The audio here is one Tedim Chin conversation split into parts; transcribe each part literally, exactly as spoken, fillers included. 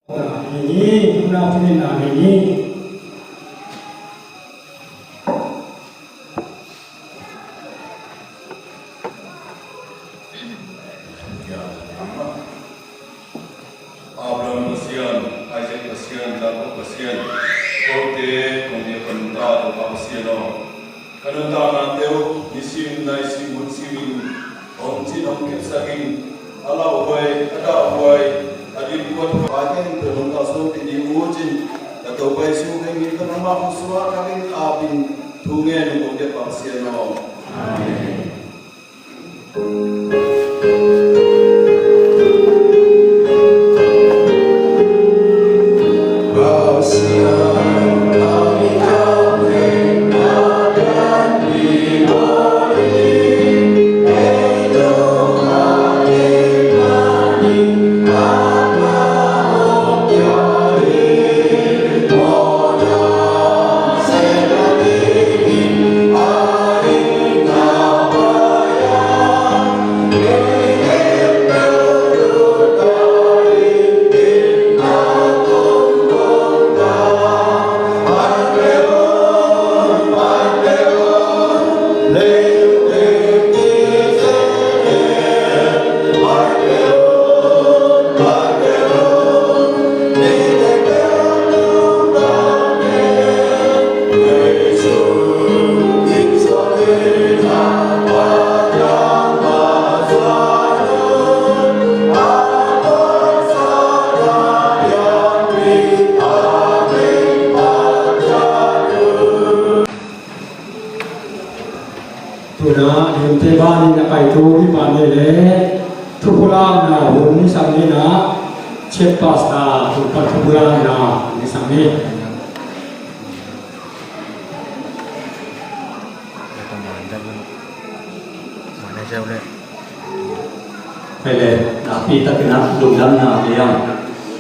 Ni, unau thumina ni. Abraham Pasian, Isaac Pasian, Jacob Pasian, kote kong biak kong ta Topa Pasian aw. Ka nuntakna teu, nisim naisim hun simin hong cin hong kepsakin, a lauhuai, a dahhuai, a dipkuat huai ka innkuan hong kalsuanpih ding uh cin, ka Topa Jesu ka min ka nangmah hong suak ka ring apin thu ngen hong kong biak Pasian aw. Amen. Tuna, himte banin a kaitu i pa ne le, thupulakna hun ni sang ni na, Chief Pastor, thupulakna ni sang ni. Hei le, nakpi takin a lungdamna lei ang.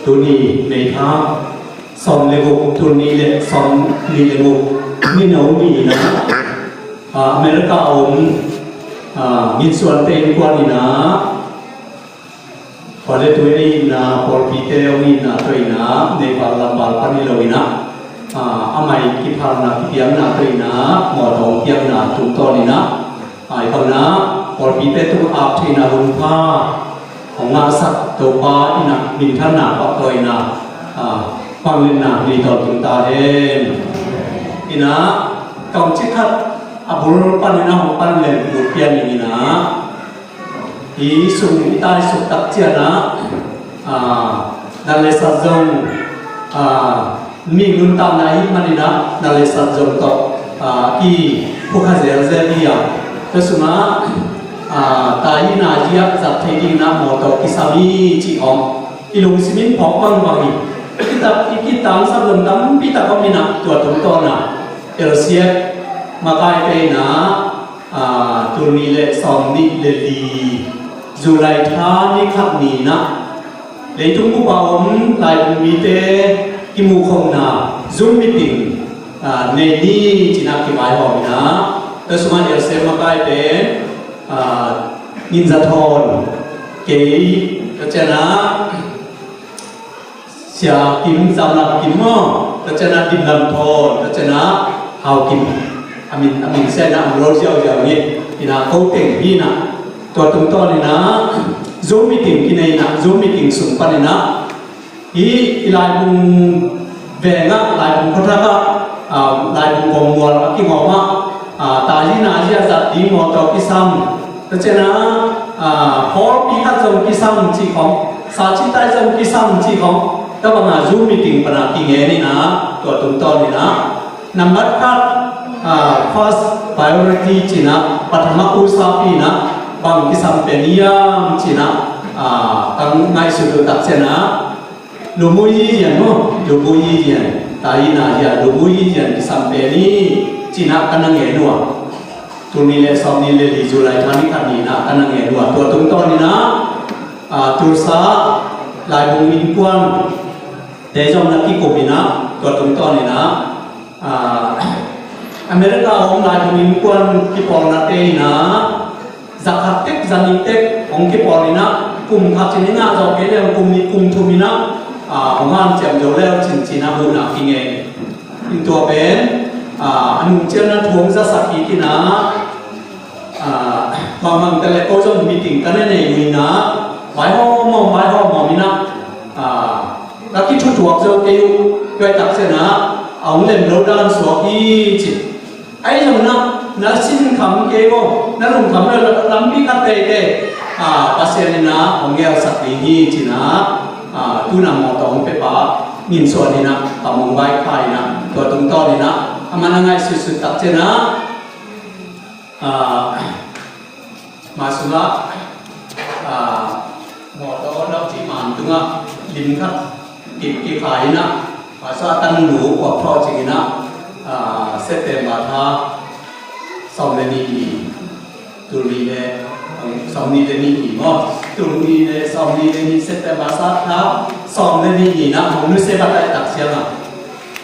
Tuni May tha sawm le guk, tul nih le sawm nih le guk, Mino ni in a, ah, America a om, ah, mitsuante innkuan in a, Pawlpi te hong itna, pawlpite hong itna tawh in a, Nepal lampal pan hi lo in a, ah, amah i kiphalna kipiakna tawh in a, mawtaw hong piakna tungtawn in a, ah, i bangna, pawlpite tung ap theihna hun pha hong ngahsak Topa in a, minthanna pah tawh in a, ah, vangliatna hong nei tawntung ta hen. In a, kamcik khat a bul pan in a hong pan leng bul pian in a, Hih sung i taisuk tak ciangin ah, ah, dan le sat zong, ah, mi nuntakna ahih manin ah, dan le sat zong tawh, ah, kiphukha zelzel hi a. Tua sungah, ah, tai in a ziak zat thei dingin ah mawtaw kisam hi cih om. I lungsim in phawk bangbang hi. I kitak, i kitangsap zong tampi tak om in ah, tua tungtawn ah L C F makaite in ah, Aa, tul nih le sawm nih le li, July tha ni khat ni-in ah, leitung bup a om laibung mite kimuhkhopna Zoom meeting, aa, nei ni ci-in ah kivaihawm in ah, tua sungah L C F makai pen, aa, Ngin Za Thawn, kei, tua ciangin ah, Sia Kim, Zam Lam Kim maw, tua ciangin ah Dim Lam Thawn, tua ciangin ah Hau Kim. A min, a min sia in ah a mual ziauziau hi in ah, ko teng hi in ah. Tua tungtawn in ah Zoom meeting kinei in ah, Zoom meeting sung pan in ah, hih i laibung veng ah, laibung khuathak ah, ah, laibung kongmual a kingawm ah, ah, taizia naizia zat ding mawtaw kisam. Tua ciangin ah, ah, hall pi khat zong kisam cih khawng, sacitai zong kisam cih khawng, tua bang ah Zoom meeting pan ah kingen in ah, tua tungtawn in ah, nambat khat, ah, first priority ci-in ah, pathama usapi in ah, bang kisam pen hiam ci-in ah, ah, ka ngaihsut uh tak ciangin ah, Lubui yiyan maw, lubui yiyan, taizia naizia, lubui yiyan kisam pen hi ci-in ah ka na ngen uh a. Tul nih le sawm nih le li, July tha ni khat ni-in ah ka na ngen uh a. Tua tungtawn in ah, ah, Tulsa laibung innkuante zong na kikum in ah, tua tungtawn in ah, Aa, America a om laibung innkuan kipawlnate in ah, za khat tek, za nih tek hong kipawl in ah, kum khat ci-in i ngah zawh kei leh kum nih kum thum in ah, Hong hanciam zo leu cincin a muhna kingei in tua pen a nungcianna thu hong zasak hi kina. Bangbang tele ko zong meeting ka ne nei uh ina, vai hawm hawm vai hawm hawm ina, ka kithutuak zo kei uh. Tuaitak ciana a hong lem lo dan suak hi ci. Ahi zongna na sinkham kei bo, na lungkham lo lampi khat teitei Pasian ina hong ngelsak ding hi cina. Tuna mawtaw hong pepa Ngin Suan ina ka mong vai kha ina tua tungtawn ina a man a ngaihsutsut tak cina. Masungah mawtaw lampi man tungah lim khat kip kikhai ina, masa tan nu kuak thawh cing ina, September tha sawm le nih ni, tul nih le sawm nih le nih ni maw, tul nih le sawm nih le nih September sa tha sawm le nih ni na hong nusia ka taih tak siang a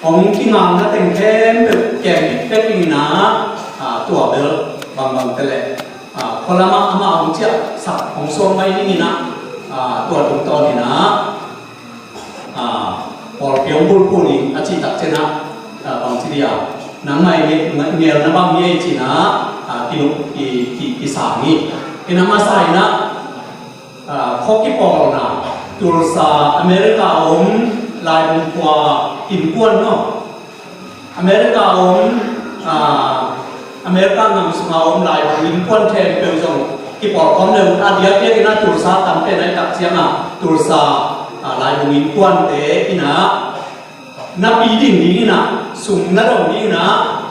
hong kingalna teng khempeuh kem bikbek ina, tua bel bangbang tele khualama ama hong ciahsak hong suang mai ning ina, tua tungtawn ina pawlpi hong bulphu ning a cih tak ciana, bangci dia nangmai ngelna bang hi ei cina, kiluk kisang hi. Ina masa ina khuakipawlna Tulsa America a om laibung khua innkuan no, America a om America nam sunga om laibung innkuan khempeuh zong kipawlkhawm leu a diakdiak ina Tulsa tampen ai tak cianga Tulsa laibung innkuante ina napi ding ding ina sum na dong ding ina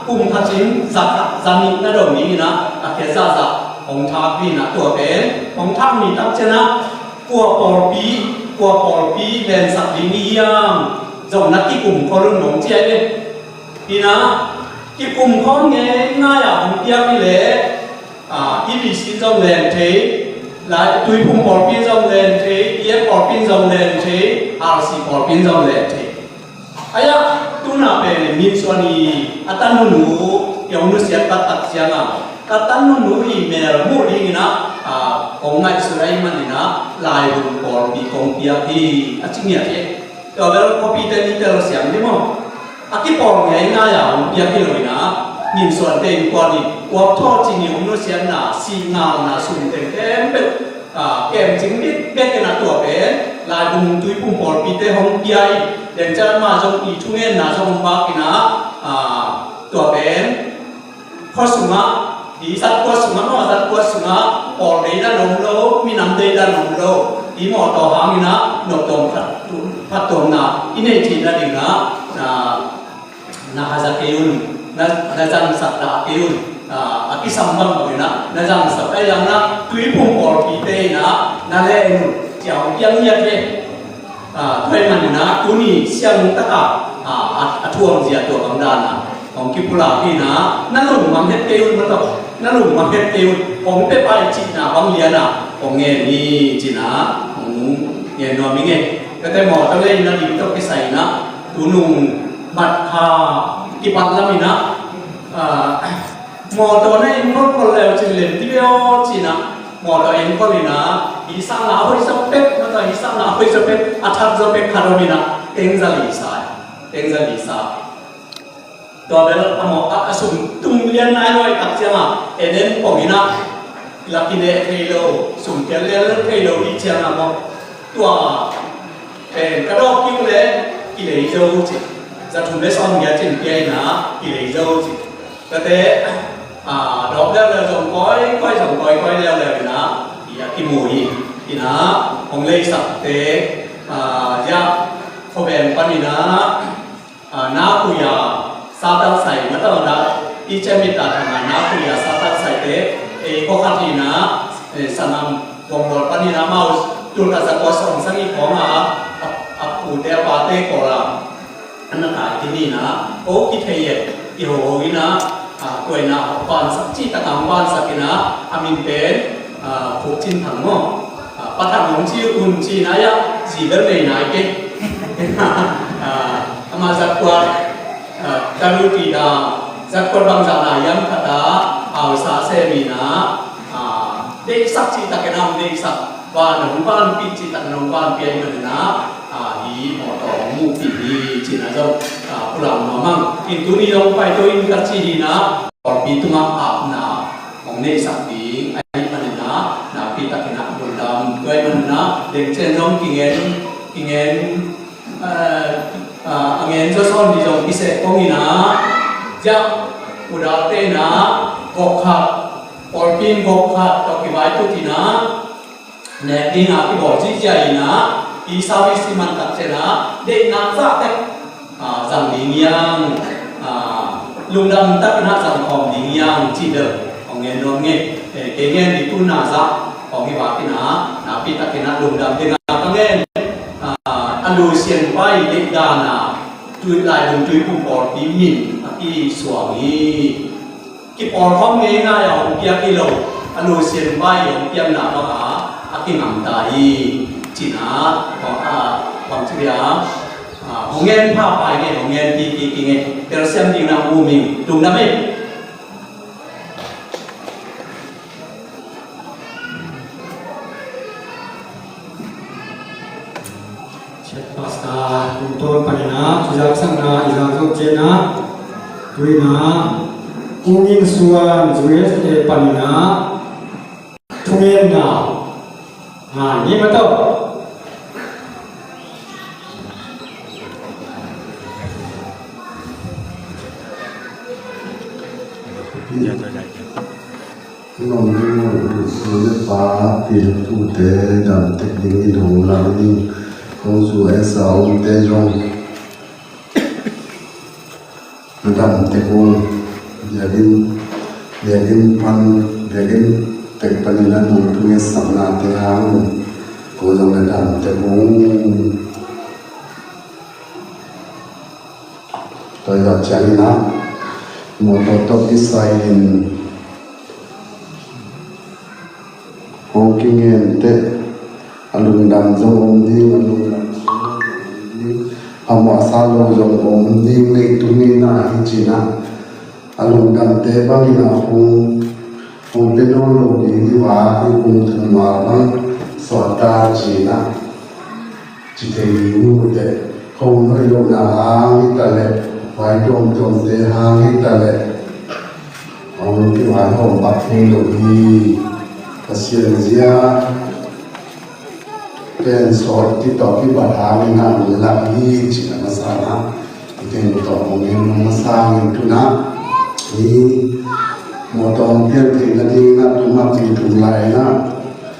kum khat in za khat za nih na dong ding ina a kia zahzah hong thak ding ina tua pen hong thak ni tak ciana kua pawlpi kua pawlpi lensak ding i hiam zong na kikum khol un hong ciai ve. Ina kikum khol ngei ngai a hong piak i leh i bisin zong len thei, lai tuiphum pawlpi zong len thei, i pawlpi zong len thei, RC pawlpi zong len thei. Aya tuna pen Ngin Suan i a tan nunu i hong nusiat pat tak cianga ka tan nunu i mel muh ding ina hong ngaihsut ai man ina laibung pawlpi kong piak hi a ci ngiat hi. Tua bel khuapite ni tel siam ni maw? A kipawl ngei ngai a hong piak hi lo ina Ngin Suante innkuan i kuak thawh cing i hong nusiatna sihngalna sum teng khempeuh kem cing bikbek ina tua pen laibung tuiphum pawlpite hong pia i dengcian ma zong i thungenna zong hong bak ina tua pen khua sungah i zat khua sungah maw zat khua sungah pawl deidan om lo minam deidan om lo i mawtaw hangina nopdawm phattuamna i nei cihna dinga na haza kei un, na zangsak dah kei un. A kisam bang bangina na zangsak ai langna tuiphum pawlpite ina na le un ciang piang ngiat ve. Tua ahih manin ah tuni siangtaka a thuamzia tua bang dana hong kipulak hi na, na lungmang het kei un maw tawh, na lungmang het kei un, hong pia pai cihna bang liana hong ngen hi cina hong ngen nuam hi ngei. Kate mawtaw le ina ding tawh kisai ina tunung mat kha kipat lam ina mawtaw na in khol khol leu cin lem ti ve aw cina mawtaw in khol ina hi sangna a hoih zaw pek mawtaw hi sangna a hoih zaw pek a thak zaw pek khat om ina tengza lisa tengza lisa. Tua bel a maw a sum tum lian nai lo i tak cianga en en pong ina la kineh thei lo sum tel lian lo thei lo i cianga maw tua pen ka dawk kik le kilei zo ci. Za thum le sawm ngia cin pia ina kilei zo ci. Kate dawk leu leu zong koi koi zong koi koi leu leu ina i a kimu hi ina hong leisakte zia khuaveng pan ina na kuya satan sai na tawna i cemita thanga na kuya satan saite ei khua khat ina sanam kongol panina mau tulka zakua sawm sang i khawng a a pute a pate kawla an na kai kinina ko kithei e i ho ina kuaina vansak cih taka hong vansak ina a min pen Phuk Cin Thang maw? Pathang hong ci un ci nai ah zi bel nei nai kei. Ama zakua taluti da zakua bangzah na yam khata hausa semina deihsak cih takin a hong deihsak van hong vanpih cih takin hong vanpih a i manina hi mawtaw hong muhpih hi, cihna zong, ah, pulak nuam ing. In tuni zong paito in ka cih hi na, pawlpi tungah apna hong neihsak ding ahih manin ah, nakpi takin ah lungdam. Tua ahih manin ah, dengcen zong kingen, kingen, ah, ah, a ngen zawsawn ding zong kiseh kong in ah, ziah udalte in ah, gawp khat, pawlpi in gawp khat tawh kivaitut in ah, nek ding a kibawl zihziah in ah, i service i man tak ciang ah, deihnak zah tek, ah, zang ding hi hang, ah, lungdam takin ah zang khawm ding hi hang cih bel hong ngen nuam ing. Eh, kei ngen ding tu na zah hong hi vak in ah, nakpi takin ah lungdam ding a ka ngen, ah, a Lucian Vai deih dan a, tui lai dong Tuiphum pawlpi min a kisuang hi. Kipawlkhawm ngeingai a hong piak hi lo, a Lucian Vai hong piakna bang a, a kingamta hi. Cihna, a, bang ci dia, a, hong ngen pha pai ngei, hong ngen pi pi pi ngei, telsiam ding na mu ming, lungdam hi. Pastor tungtawn panin ah, i zaksakna i zak zo ciangin ah, tu in ah, Kung Ing Suan U S A panin ah, thungetna, ah, ni ma tawh. Nong nong nong pa pil tute dam tek ding in hong lam in, hong zu e sa om te zong na dam tek ung. Biakin, biakin pan, biakin tek panin a nong tu nge sakna te hang ko zong na dam tek ung. Tua zah ciangin ah, mawtaw tawh kisai in hong kingen teh, a lungdam zong om ding, a lungdam zong om ding, a muhsa lo zong om ding, leitung in ah hi cin ah, a lungdamte bangin ah hong, hong pia nawn lo ding hi va, hi kum thum ma bang suahta cin ah. Ci thei ding uh teh, hong hoih lohna hang hi ta leh, vai tuamtuamte hang hi ta leh, hong kivaihawm bak thei lo hi. Pasian zia pen sawt kitawh kibat hangin ah nilak hi, cih a masa na. Teng tawh hong en hong masa hangin tu in ah, hi mawtaw hong piak theih nading in ah, tu mah kum thum lai in ah,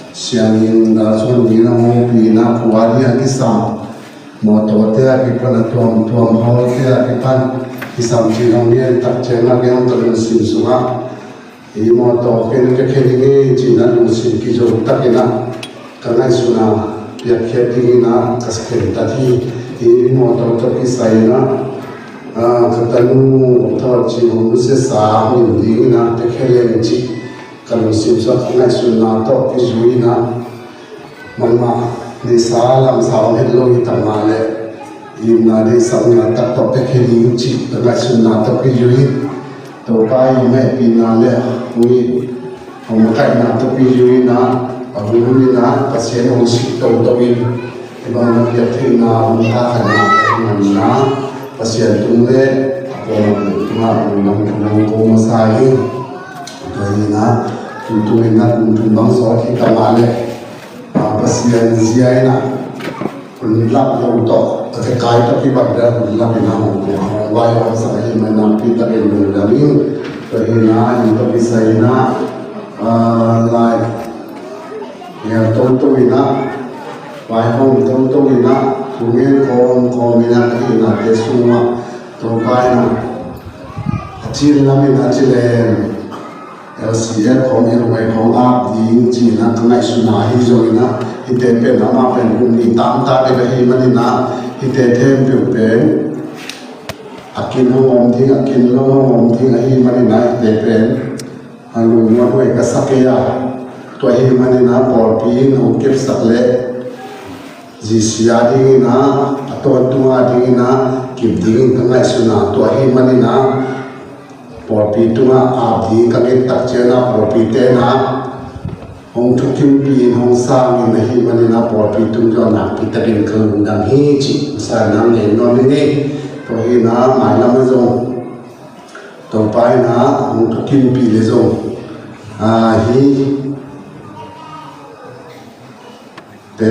siangin dah suan ni na hong pi in ah, kua ding a kisam mawtawte a kipan, a tuamtuam hawlte a kipan kisam cih hong ngen tak ciangin ah, kei hong ka lungsim sungah, hi mawtaw pen ka khen hi ngei cih in ah lungsim kizo takin ah, ka ngaihsutna piakkhiat dingin ah ka khentat hi. Hi mawtaw tawh kisai in ah, ah, ka tanu thawhcik hong nusiasa hong hi dingin ah pia khe leng cih ka lungsim sungah ka ngaihsutna tawh kizui in ah, mahmah neihsa lamsa om het lo hi ta mah leh, i na neihsa na tak tawh pia khe ding cih ka ngaihsutna tawh kizui in, Topa i hehpihna le hong makaihna tawh kizui in ah, a hun hun in ah Pasian hong sik toto in, hih bang na piak theihna hong kha khatna ka hi man in ah, Pasian tung le a pawlpi tungah lungdam thu hong ko masa hi. Tua hi in ah, tutung in ah kum thum bang sawt hi ta mah leh, ah, Pasian zia in ah, hun lak lo tawh, a tekai tawh kibat dah hun lak in ah hong ko, hong vaihawmsak ahih manin ah, nakpi takin lungdam ing. Tua hi in ah, in tawh kisai in ah, ah, lai ngial toto in ah, vaihawm toto in ah, thungen kawmkawm in ah, ka hih nate sungah Topa in ah, a cin lam in ah ci leng, L C F khawng, L Y khawng ap ding ci in ah ka ngaihsutna hi zongin ah, hihte pen amah pen kum nih tamtak ding ahih manin ah, hihte khempeuh pen a kin hong om ding, a kin lo hong om ding ahih manin ah, hihte pen a lungmuan huai ka sa kei a, tua ahih manin ah pawlpi in hong kepsak leh Jesuh a dingin ah, a tawntung a dingin ah kip dingin ka ngaihsutna tua ahih manin ah, pawlpi tungah ap ding ka nget tak ciangin ah, pawlpite in ah Hong thukimpi in hong sang in ahih manin ah pawlpi tung zong nakpi takin ka lungdam hi cih masa in ah ngen nuam ing ei. Tua hi in ah mailam ah zong Topa in ah hong thukimpi leh zong, ah, hihte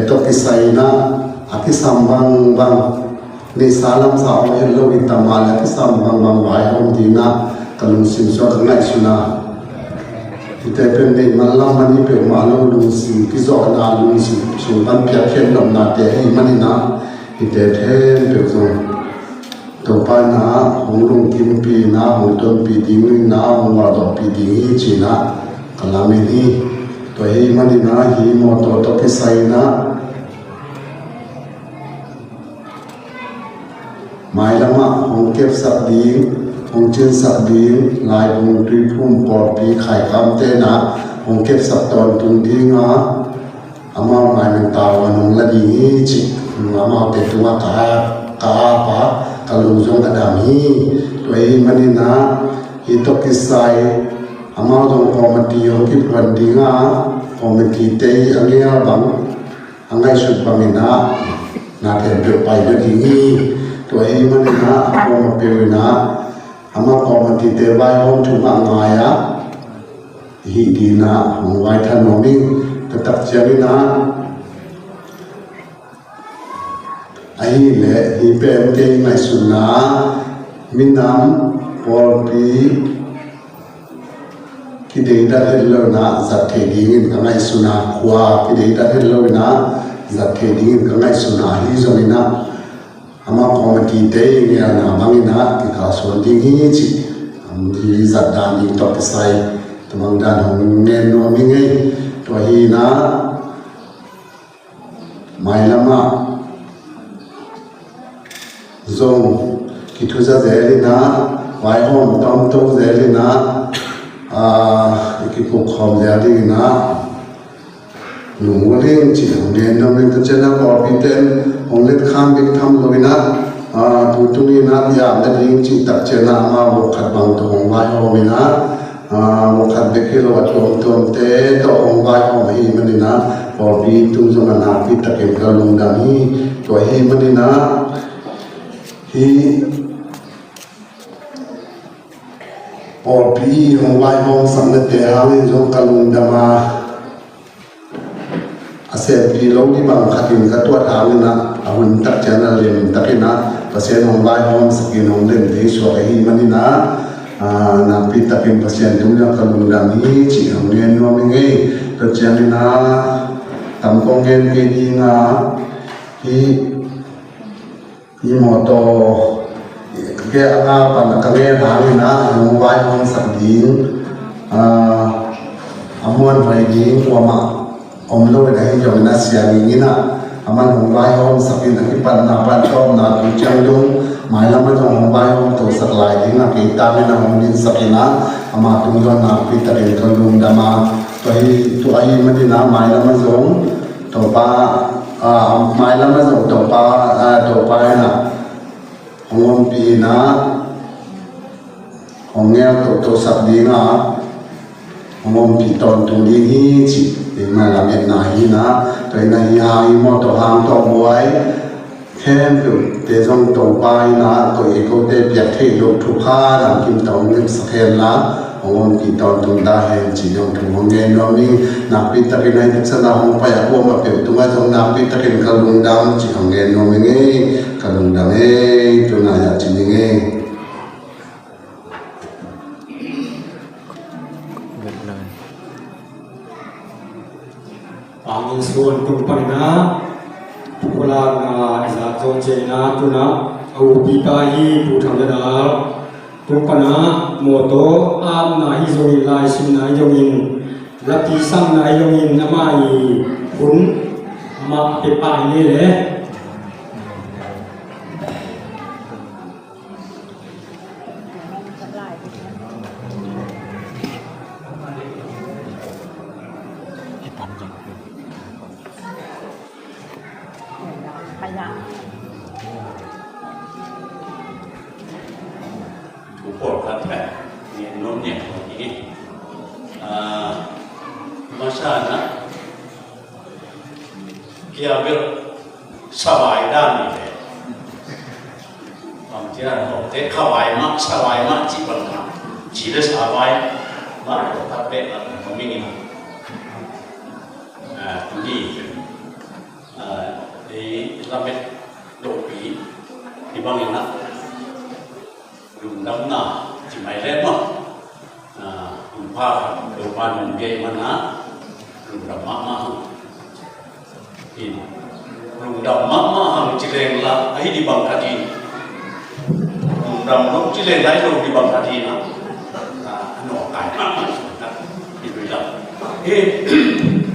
tawh kisai in ah a kisam bangbang, neihsa lamsa om het lo hi ta mah leh a kisam bangbang vaihawm ding in ah ka lungsim sung, ka ngaihsun ah, hihte pen neih man lam man hi peuhmah lo, lungsim kizawhna, lungsim sung pan piakkhiat nopnate ahih manin ah hihte khempeuh zong Topa in ah hong lungkimpi in ah hong tonpih ding in ah hong valdawhpih ding hi ci in ah ka lamen hi. Tua ahih manin ah hih mawtaw tawh kisai in ah mailam ah hong kepsak ding, hong cinsak ding Laibung Tuiphum pawlpi khaikamte in ah hong kepsak tawntung ding a, amau mailam tavuan hong la ding hi cih amaute tungah ka, ka ap a, ka lung zong a dam hi. Tua ahih manin ah hih tawh kisai amau zong committee hong kiphuan ding a, committee-te i a ngel bang, a ngaihsut bangin ah na khempeuh pai lo ding hi. Tua ahih manin ah a kuama peuh in ah amau committee-te vaihawm thu ngah ngai a, hih ding in ah hong vaitha nuam ing. Tua tak ciangin ah ahih leh hih pen kei ngaihsutna, minam, pawlpi kideidan het lo in ah zat theih dingin ka ngaihsun a, khua kideidan het lo in ah zat theih dingin ka ngaihsun a, ahi zongin ah amau committee-te i ngelna bangin ah kikalsuan ding hi cih, um, hih zatdan ding tawh kisai tua bang dan hong ngen nuam ing ei. Tua hi in ah mailam ah zong kithuza zel in ah, vaihawm tamto zel in ah, ah, i kipukkhawm zel ding in ah lungmuang ing cih hong ngen nuam ing. Tua ciang ah pawlpite in hong letkhan bek tham lo in ah, ah, tungtung in ah i apna ding cih tak ciang ah amau vok khat bang tawh hong vaihawm in ah, ah, vok khat bek hi lo a tuamtuamte tawh hong vaihawm ahih manin ah pawlpi tung zong a nakpi takin ka lungdam hi. Tua ahih manin ah hih pawlpi hong vaihawmsaknate hangin zong ka lungdam a, a sempih lo ding bang khatin ka tuat hangin ah a hun tak ciang ah lemtakin ah Pasian hong vaihawmsak in hong lemte i suak ahih manin ah, ah, nakpi takin Pasian tungah ka lungdam hi cih hong ngen nuam ing ei. Tua ciangin ah tam kong ngen kei ding a, hih hih mawtaw kei a nga pan a ka ngen hangin ah hong vaihawmsak ding, ah, a muanhuai ding kuamah om lo in ah, ahi zongin ah Sia Ging in ah aman hong vaihawmsak in a kipatna pan tawpna tung ciang dong mailam ah zong hong vaihawm tosak lai ding a kei tangin ah hong dinsak in ah ama tung zong nakpi takin ka lungdam a, tua hi, tua ahih manin ah mailam ah zong Topa, ah, mailam ah zong Topa, ah, Topa in ah hong ompih in ah, hong ngeltohtohsak ding a, hong ompih tawntung ding hi cih keimah lametna hi in ah. Tua hi in ah hih hang, hih mawtaw hang tawh buai khempeuhte zong Topa in ah koih kote piak theih loh thupha lamkim tawh hong lemsak hen la, hong ompih tawntung ta hen cih zong thu hong ngen nuam ing. Nakpi takin ah hih taksa na hong pai a kuamah peuh tungah zong nakpi takin ka lungdam cih hong ngen nuam ing ei. Ka lungdam ei. Tu-in ah yah cih ning ei. Hong suan tung panin ah, pulakna i zak zo ciangin ah, tu-in ah a upipa hi Pu Thang Za Dal tung pan ah mawtaw apna hi zongin, laisimna hi zongin, lapi samna hi zongin, amah i hun amah pia pah hi leh. Thu pawlkhat ka ngen nuam ning hi. Ah, masa-in ah, Hia bel savai dan ni le. Bang ci dan hong te khavai mah, savai mah ci bang mah. Ci le savai mah lo khat bek la hong ming in. Ah, tu ni. Ah, ei lamet lo pi. Ni bang in ah. Lungdamna ci mai le maw. Ah, lungpha Topa nong biak man a lungdam mahmah hang. In, lungdam mahmah hang ci leng la, ahi di bang khat in. Lungdam lo ci leng la, ahi lo di bang khat in ah. Ah, a nawk kai mahmah hang. In, lungdam. Eh,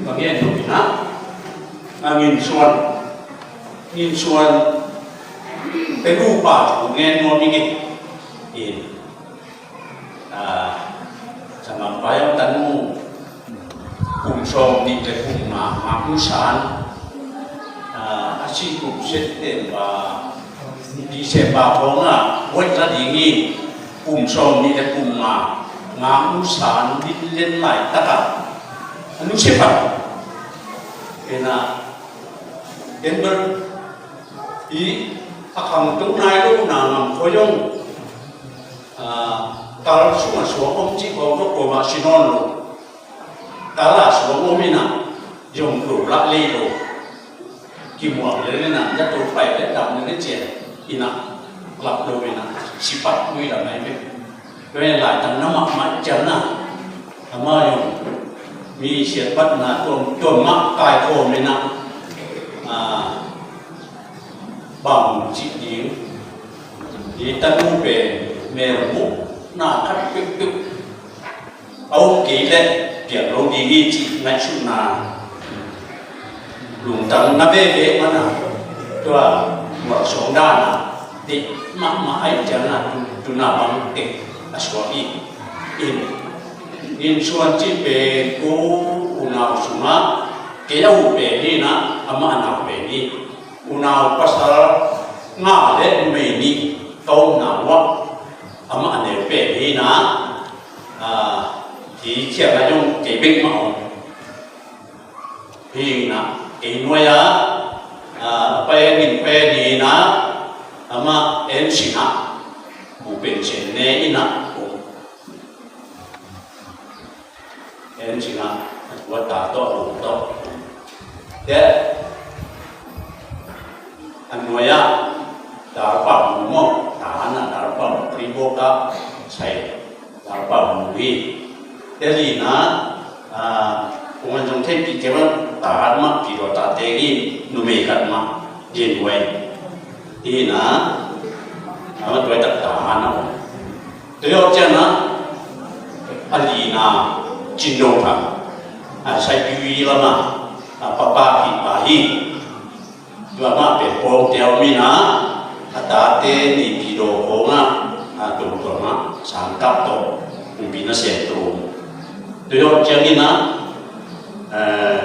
bang gen lo in ah. Ah, Ngin Suan. Ngin Suan. Pen upa thu ngen nuam ing e. In. Ah, Samang Payam tanu kum sawm nih le kum nga, nga kum san. Ah, a si kum September, December khawng ah, voih la ding hi. Kum sawm nih le kum nga, nga kum san, din len laitak ah. A nusia pan. Pen ah, ken bel hi a khangto nai lo na ngam khua zong. Ah, kal sungah suang om cih khawng tawh kuamah si nawn lo. Kal ah suang om in ah, zong lo lah lei lo. Kimuang le le na, na to pai le dam le le cian in ah, lap lo in ah, sipat lui lam ai ve. Tua in laitak na mahmah ciang ah, amah zong mi siatpatna tuam, tuam mah kaikhawm in ah, ah, bang cih ding. Hi tanu pen melmukna khat peuhpeuh a om kei leh piang lo ding hi cih ngaihsutna lungtang na veve man a, tua mualsuang dan a deih mahmah ahih ciangin tu, tu-in bang tek a suak hi. In, Ngin Suan cih pen ko unau sungah kei a u pen hi in ah, amah a nau pen hi. Unau pasal nga le numei nih ka omna uah amah a neu pen hi in ah, ah, hi khiang a zong kei bek mah om. Hi in ah, kei nuai ah, ah, pen in pen hi in ah, amah en sin ah, bu pen sen ne in ah om. En sin ah, a tua ta tawh, a bu tawh. Te, a nuai ah, darpa mu maw, ta han ah, darpa mu, pri bawk ah, sai, darpa mu hi. Te lina, ah, kong an zong thei pi kei mah, ta han mah, pi daw ta te hi, numei khat mah, gen huai. Hi na, a ma tuai tak ta han ah. Tua zawh ciangin ah, a lina Cin Do Phang, a Saipiwi lam ah, a papa kipa hi. Tua mah pen pawngte a om in ah, a tate Naypyidaw khawng ah, a tungtawn ah, sangkah tawh, kumpi nasem tawh. Tua zawh ciangin ah, eh,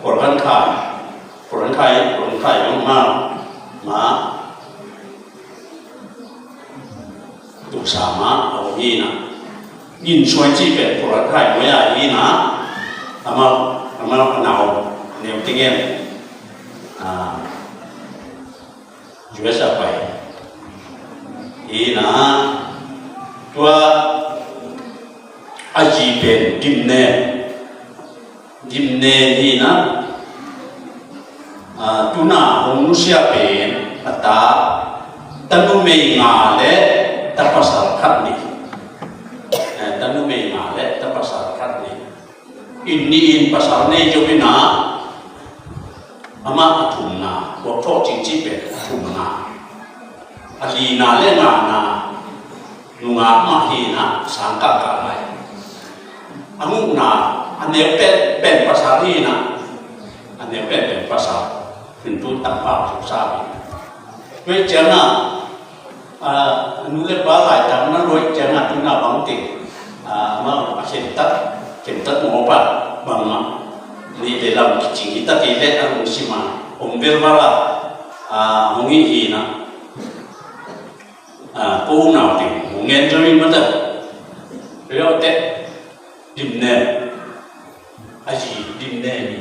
Khualkhan Khai, Khualkhan Khai, Khualkhan Khai zong mah, mah, Tuk Sam ah a om hi in ah. Ngin Suan cih pen Khualkhan Khai nuai ah hi in ah. Amau, amau a nau neu teng in, ah, U S a pai hi in ah. Tua a zi pen Dim Ne. Dim Ne hi in ah, ah, tu-in hong nusia pen a ta, ta numei nga le ta pasal khat nei. Eh, ta numei nga le ta pasal khat nei. In nih in pasal nei zong in ah, amah a thumna, buak thawh cingci pen a thumna. A lina le ngana, nungak mah hi in ah, sangkah kah lai. A gukna, a neu pen, pen pasal hi in ah, a neu pen, pen pasal. Hun tu tangpa suksa hi. Tua ciangin ah, ah, nu le pa laitak na luah ciangin ah tu-in bang teng, ah, amau a khentat, khentat mawk pa bangmah. Nih le lam kicing hi ta kei leh a lungsim ah om vel val a, ah, hong hi hi in ah. Ah, ko unau teng hong ngen zo in mah ta. Tua zawh teh Dim Ne, a zi Dim Ne ni.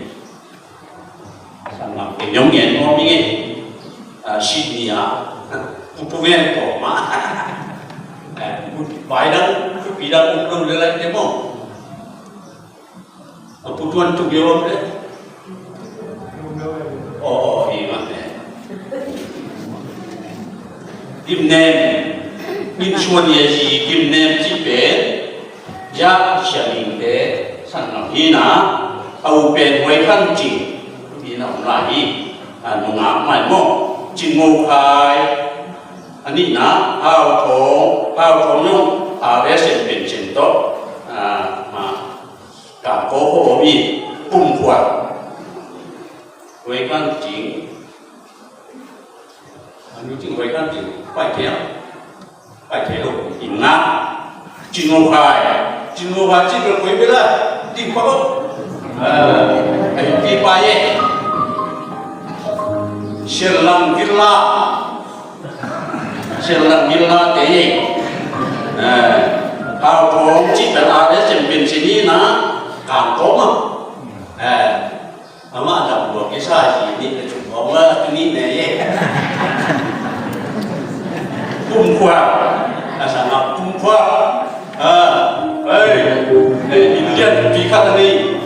Sanggam kei zong ngen mawk ing ei. Ah, Sydney ah. Pu, pu ngen kawm ah. Eh, pu, pai dang, pu pi dang om lo le lai te maw. A pu tuan tuk yo om le. Oh, oh, hi mah ne. Gimnem, gimsuan ye hi, gimnem ci pen. Zia siangingte sanggam hi na, a u pen Huai Khan Cing hi na om lai hi, a, nungak mai maw, Cing Ngo Khai, a nihna, Hau Thawng, Hau Thawng zong, a, R S M pension tawh, a, a, Kangkawng khua om hi, Pum Khual, Huai Khan Cing, a nu Cing Huai Khan Cing, pai kei a. Pai thei lo, inn ngak. Cing Ngo Khai. Cing Ngo Khai cih bel koi bel a. Ding pa ko. Eh, ai pi pa ye. Sian Lang Villa. Sian Lang Villa te ye. Eh, Hau Thawng cih bel a le Champion City na. Kangkawng a. Eh, Amah a dam lua kisa hi nih le cung hong a tuni ne ye. Pum Khual. A sang a Pum Khual. A, ei, ei, Indian pi khat a ni.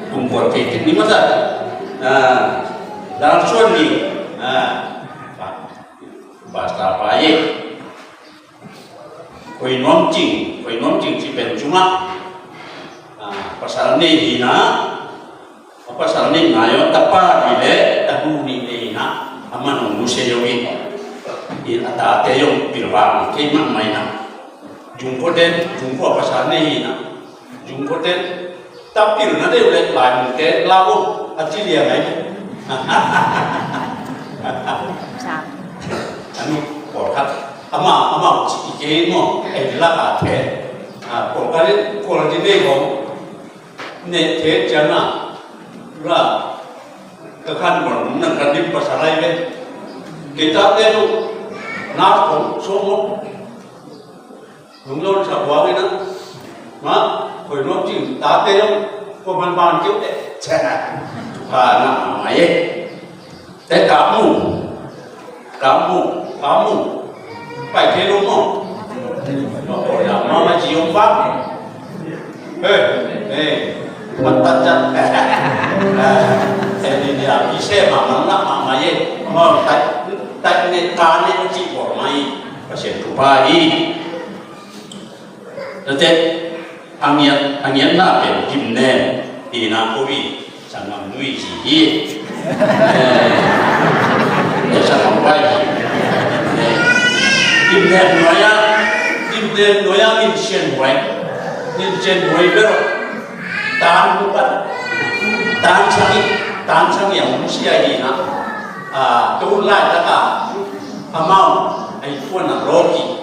Pum Khual kei kit ni masa. A, Dal Suan ni. A, pa, pastor pa ye. Khuai Nuam Cing, Khuai Nuam Cing ci pen cungah, a, pasal nih hi na, a pasal nih ngai aw, tapa nih le tanu nih nei hi na, a man hong nusia aw hi. In a tate zong pilvang kei mahmah hi na. Zungkhuate, Zungkhua pasal nih hi na. Zungkhuate, Tapil na deuh leh lai mungte lau a ci liang ai. Anu pawlkhat ama ama ci i kei maw, ei lak a the. A pawlkhat in quality nei kong ne the cian a la ka khan kong nang kan dim pasal ai ve. Kei ta te tu na kong so mo. Lungdon sa buang ina. Ma, koi nuam cing, tate zong, kua man ban kiu te. Cena. Ba na ma ye. Te kamu. Kamu, kamu. Pai ke lo mo. Ma ko ya ma ma ci yong ba. He, he. Matacat. Eh, ini dia, bisa ma ma na ma ma ye. Ma, tai, tai ne, ta ne ci ko mai. Pasian tu pa i. Tate, a ngiat, a ngiatna pen gimnem, ina ko hi, sanggam nui ci hi. Eh, sanggam vai hi. Eh, gimnem nuai a, gimnem nuai a min sian vai. Min sian vai bero. Tan bukan. Tan sangi, tan sangi yang manusia ina. Ah, tu lai taka. Amau, ai tuan a roki.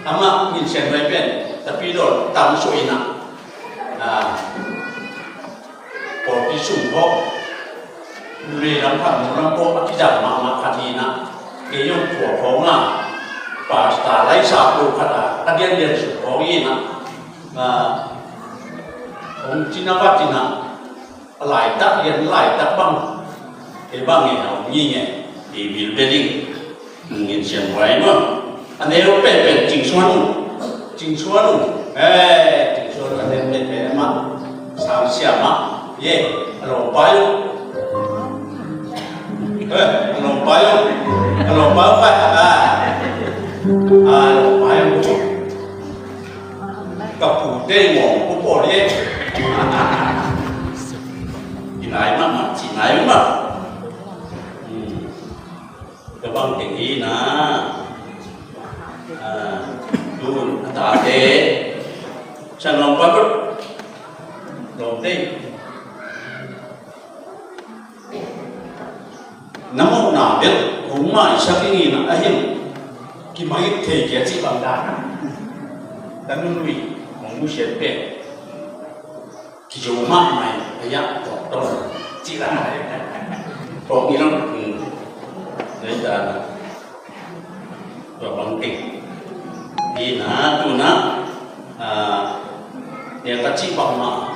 Amah minsian vai pen, tapi dawn tam suah in ah, ah, pawlpi sung khawh, lui lam khawh, nu lam khawh, a kizang mahmah khat hi in ah, kei zong tua khawng ah, pasta laisa tua khat ah, a diandian sung khawng hi in ah, ah, hong cina vat in ah, a laitak lian laitak bang, kei bang nge hau ngi nge, i bil bia ding, ngin sian huai maw. A neu penpen Cing Suan uh, Cing Suan uh, eh, Cing Suan uh a neu penpen amah, sang siam ah, ye, a lawmpai uh. Eh, a lawmpai uh, a lawmpai uh, a, a lawmpai uh. Ka pute ngawng ko pawl hi. Ci nai mahmah, ci nai mahmah. Hmm. Ka bang teng hi na. Ah, tun a tate. San lawmpa bel. Lawm teng. Na mawhna bel hong maisak ing in a, a hin kimait thei kei a cih bang dan. Ka nunui hong nusiat pen kizo mahmah a, a yak tawktawk cih dan. Tawk i lam, hmm. Nei dan. Tua bang teng hi na, tu na, ah, nia ka cih bangmah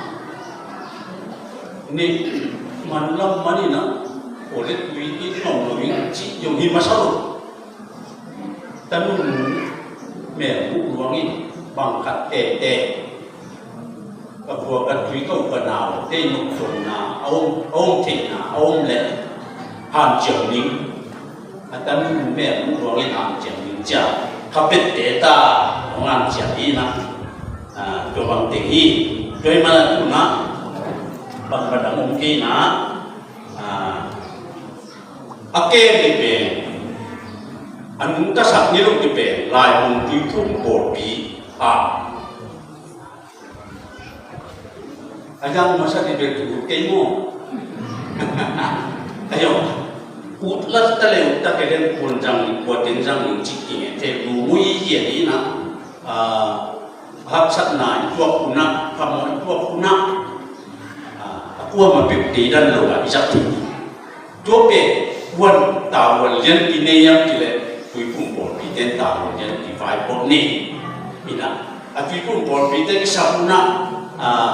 ni, Man lam man in ah, aw le tui in ngam lo in cih zong hi masa lo. Tanu mel muh luang in bang khat tete, ka khua ka tui ka u ka nau te nong tuamna a om, a om theihna a om leh hanciam ning. A tanu mel muh luang in hanciam ning cia, ka pette ta hong hanciam hi na. Ah, tua bang teng hi. Tua hi man a tu na bang bang dang om kei na. Ah, a kem ni pen, a nungtasak ni lo ni pen, Laibung Tuiphum pawlpi a, a yang masa ni pen tu kei mo. Ayo, ut la ta le ut ta kei den kun jang ni, kua den jang ni cik king e te lu mui hi a ni na. Ah, haksatna i tuak hun ah, phamawh i tuak hun ah, ah, a kuamah peuh teidan lo ah i zak thei. Tua pen kuan tavuan lianpi nei hiam cih leh Tuiphum pawlpite in tavuan lianpi vaipawh nei. Ina, a Tuiphum pawlpite kisap hun ah, ah,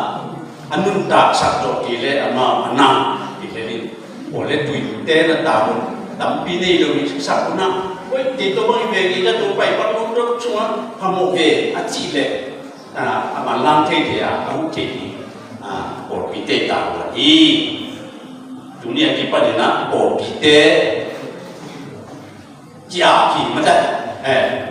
a nuntaksak zawh cih leh amau a nang cih leh in, aw le tuite na tavuan tampi nei lo in siksak hun ah, koi te tawh bang i ve ngeina, tua pai bang nong dot sungah phamawh ve a cih leh, ah, a manlang thei thei a, a huh thei thei, ah, pawlpite tavuan hi. Tuni a kipan in ah pawlpite ci-a ki mata. Eh.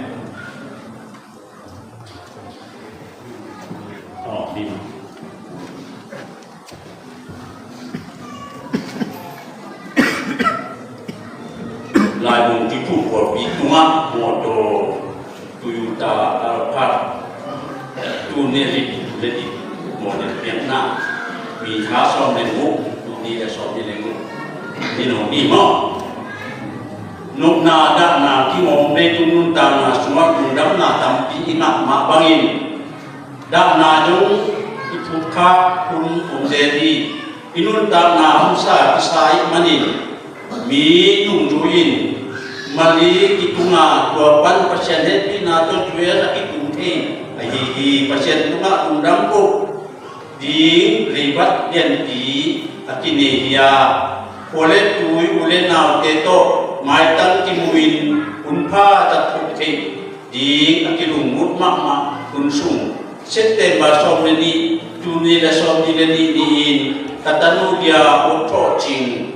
Laibung Tuiphum pawlpi tungah mawtaw Toyota Alphard, tu ne lit, tu ne lit, mawtaw piakna, mi tha sawm le guk, tu ni le sawm ni le guk. Ni no ni maw. Nopna dahna kingawm leitung nuntakna sungah lungdamna tampi i ngah mah bangin, dahna zong i phutkhak hun om zel hi. I nuntakna hamsa kisa ih manin mi nungzui in mali kitunga tua pan Pasian hehpihna tawh zuel a kitung thei ahi hi. Pasian tungah lungdam ko ding leibat lianpi a kinei hi a, khua le tui u le naute tawh maitang kimu in hunpha zat thuk theih ding a kilungmut mahmah hun sung, September sawm le nih, tul nih le sawm nih le nih ni-in ka tanu Lia Ot Thawh Cing,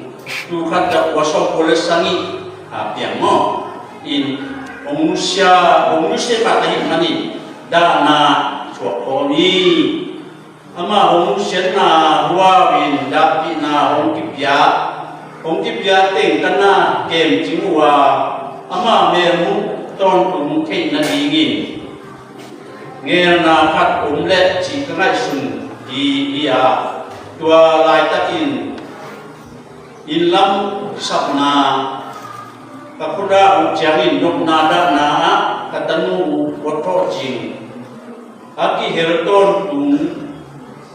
tul khat za kua sawm kua le sagih a piang maw in, hong nusia, hong nusia pah ahih manin dahna suak khawm hi. Amah hong nusiatna huau in dahpihna hong kipia, hong kipia teng ka na kemcing uh a, amah melmuh tawntung theih nadingin ngelna khat om leh cih ka ngaihsun hi, hi a, tua laitakin inn lam kisapna ka khuadah uh ciangin nopna dahna ah ka tanu uh Ot Thawh Cing a kihel tawntung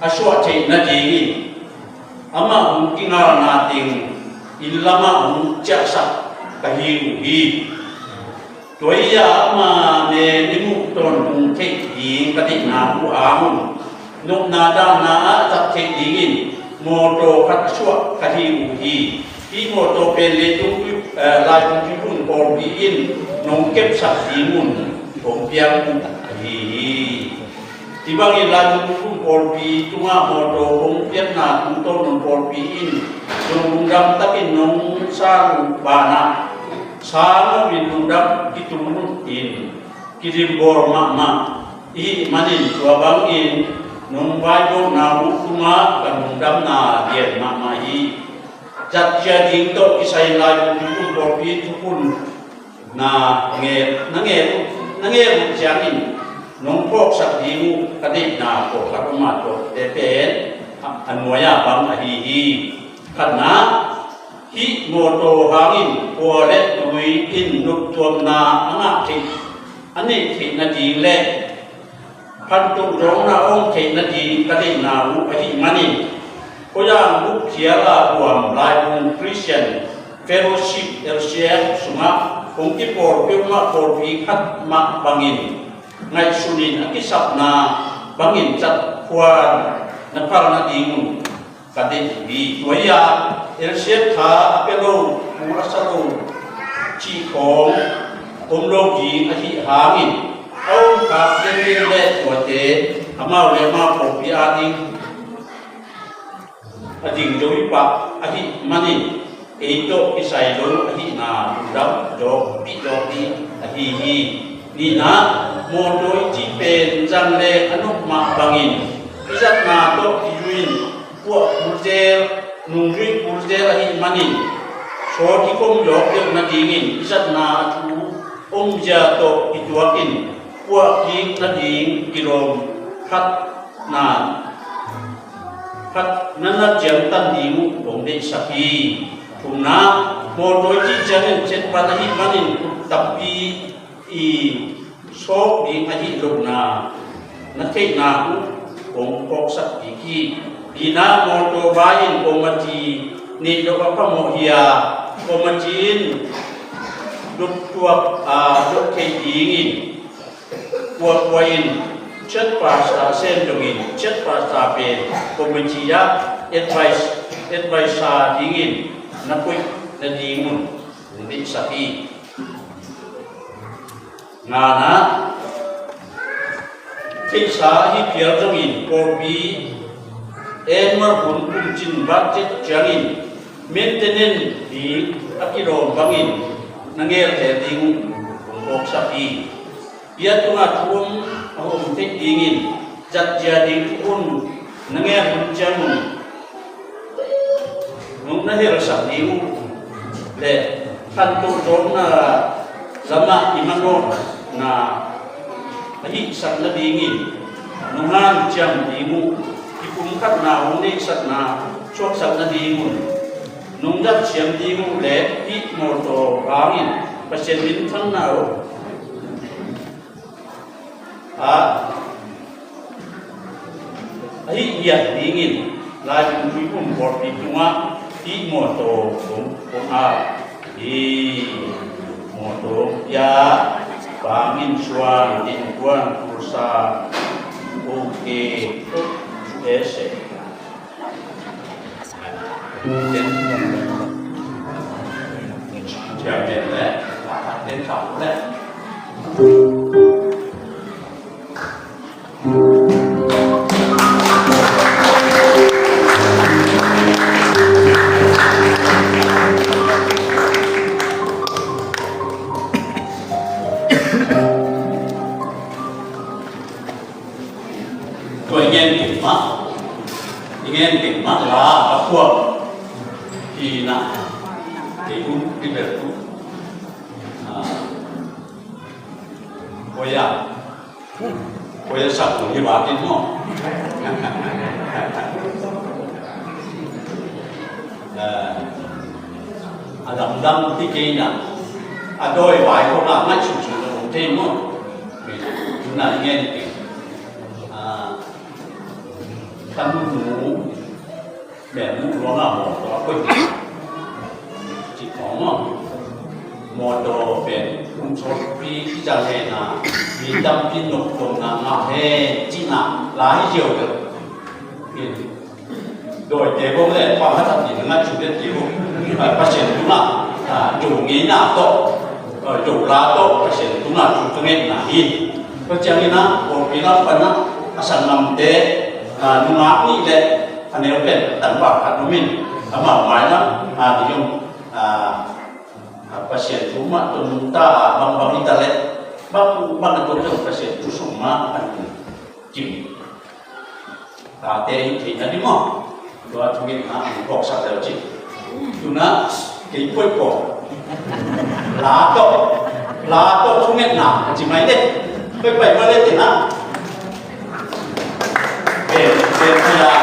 a suah theih nadingin amah hong kingalna teng inn lamah hong ciahsak ka hi uh hi. Tua hi a, amah mel i muh tawntung theih ding ka deihna uh hang un nopna dahna ah zat theih dingin mawtaw khat a suah ka hi uh hi. Hih mawtaw pen leitung, eh, Laibung Tuiphum pawlpi in nong kepsak ding un hong piak uh ahi hi. Hih bangin Laibung Tuiphum pawlpi tungah mawtaw hong piakna tungtawn un pawlpi in zong lungdam takin nong sang uh banah sang loin lungdam kitung in kidim bawl mahmah ihih manin tua bangin nong vaibawlna uh tungah ka lungdamna lian mahmah hi. Zatcia ding tawh kisai Laibung Tuiphum pawlpi thukhun na nge, na nge, na nge uh ciangin nong phawksak ding uh ka deihna pawlkhat om a, tuate pen a, a nuai-a bang ahi hi. Khatna, hih mawtaw hangin khua le tui in noptuamna a ngah theih, a neih theih nading le phantung zawkna a om theih nading ka deihna uh ahih manin, khuazang bup khial a huam Laibung Christian Fellowship, L C F, sungah hong kipawl peuhmah pawlpi khat mah bangin ngaihsun in a kisapna bangin zat khuan na phal nading un ka deih hi. Tua hi a, elsiat kha a pia lo, thu a sa lo cih khawng om lo ding ahih hangin, a om khak denden le tuate amau le amau pawlpi ading a ding zo hi pah ahih manin, ei tawh kisai lo ahihna lungdam zawkpih zawk ding ahi hi. Nihna, mawtaw i cih pen zang le a nop mah bangin i zatna tawh kizui in puah kul zel, nungzui kul zel ahih manin, sawt i khom zawk deuh nadingin i zatna a thu omzia tawh kituakin puah kik nading kilawm khat na, khat na na ciangtan ding uh kong deihsak hi. Thumna, mawtaw i cih ciangin chet pan ahih manin khut tampi i sawk ding ahih lohna na theihna uh kong phawksak kik hi. Lina, mawtaw vai in komaci neih loh a phamawh hi a, komaci in dot tuak, a, dot theih dingin kuakua in chiat pastor sem dongin, chiat pastor pen komaci ah advice, adviser dingin na koih nadingun kong deihsak hi. Ngana, theihsa ahi phial zongin pawlpi annual hun kumcin budget ciangin maintenance ding a kilawm bangin na ngelzel ding uh kong phawksak hi. Bia tungah thu om a om theih dingin zatzia ding thu om na ngen hun ciangun nong na helsak ding uh le khantoh zawkna lamah i manawhna a hihsak nadingin nong hanciam ding uh, i pumkhatna hong neihsakna suaksak nadingun nong zatsiam ding uh le hih mawtaw hangin Pasian minthanna uh a, a hih hiat dingin Laibung Tuiphum pawlpi tungah hih mawtaw kong, kong a, hih mawtaw ia bangin suan, innkuan, kursa, okay, ese. Tua i ngen kei mah, i ngen kei mah la a puak hi na, kei hun i bel tu. Ah, oi a, oi a sak tu hi ba kin mo. Ah, a lamdang ti kei na, a doi bai ko la ngai sum sum lo te mo. Tuna i ngen kei. Ah, ka nunu, mel mu luang a mawtaw a koih. Ci khawng maw. Mawtaw pen kum sawtpi i zang hen a, mi tampi noptuamna ngah hen cihna la hi ziau deuh. Dawite bawm le pang a that ding ngai cu deuh ti uh. Pasian tungah, ah, cu ngeina tawh, ah, cu la tawh Pasian tungah cu ka ngeina hi. Tua ciangin ah, pawlpi lam pan ah, a sanggamte, ah, nungak nih le a neu pen tangval khat om in, amau mai lam, ah, ding om, ah, ah, Pasian thu mah tun nungta, ah, bangbang hi ta leh, bang, bang a tun zong Pasian thu sung mah a tun kim. Tate in thei na ni maw? Tua thungetna ang kawksak leu cin. Tuna kei poipoi. La tawh, la tawh thungetna a ci mai le. Poipoi ma le tena. Pen, pen, pen, pen.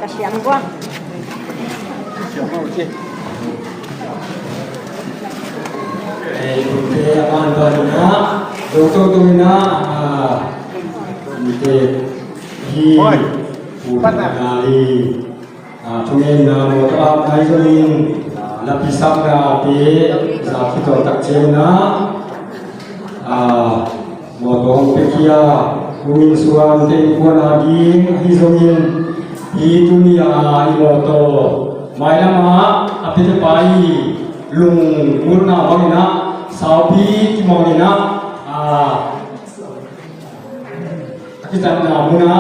Ka siang guang. Eh, eh, aman banina, doktor domina, ah, eh, Oi. Pu Thang Nali, ah, thungetna mawtaw a nai zongin, ah, lapisakna te za khitawh tak ciangin ah, ah, mawtaw hong piakhia, Pu Min Suan te innkuan a ding ahi zongin, hih tuni a i mawtaw mailam ah a piate pa i lungmuanna bangin ah, saupi kimawlin ah, ah, a kizatna munah,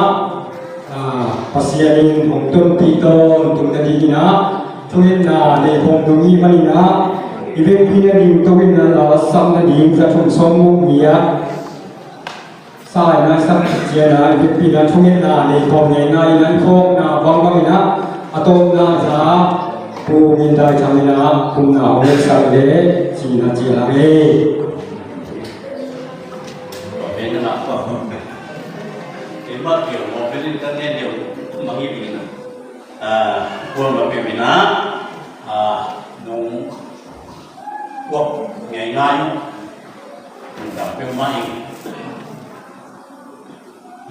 ah, Pasian in hong tonpih tawntung nadingin ah, thungetna nei khawm ding i hih manin ah, i vekpi nading tawh in ah, la sam nading za thum sawm ni ah, sa in ah i sak ciang ah, i vekpi in ah thungetna nei khawm ngeingai in ah, i phawkna bangbang in ah, a tawpna za Pu Min Dai Thang in ah, kumna hong lehsak leh cihna ciang ah e. Tua pen na, tua pen. Keimah kiang mawk pen in ka ngen deuh mah hi ing. Ah, kuamah peuh in ah, ah, nong kuak ngeingai uh. Nong dam peuhmah ing.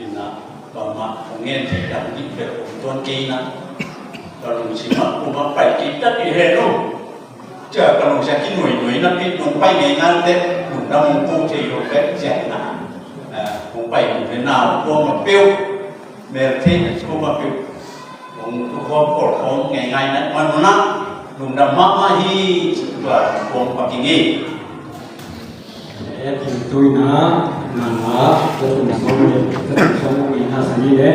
Inn ah, tua mah kong ngen thei dang dih bek om tuan kei na. Ka lungsim ah, kum ah pai kei ta dih hen uh. Cia ka lungsim ah kinuainuai na pi, nong pai ngeingai teh, lungdam hong ko thei lo bek cia na. Ah, hong pai hong ve na, kuamah peuh, mel thei kuamah peuh. Hong tu khawm, pawl khawm ngeingai na, man na, lungdam mahmah hi, ci tua khawm pak ing ei. E, tin tuina, nang a, za thum sawm ni, za thum sawm ni na sa ni le.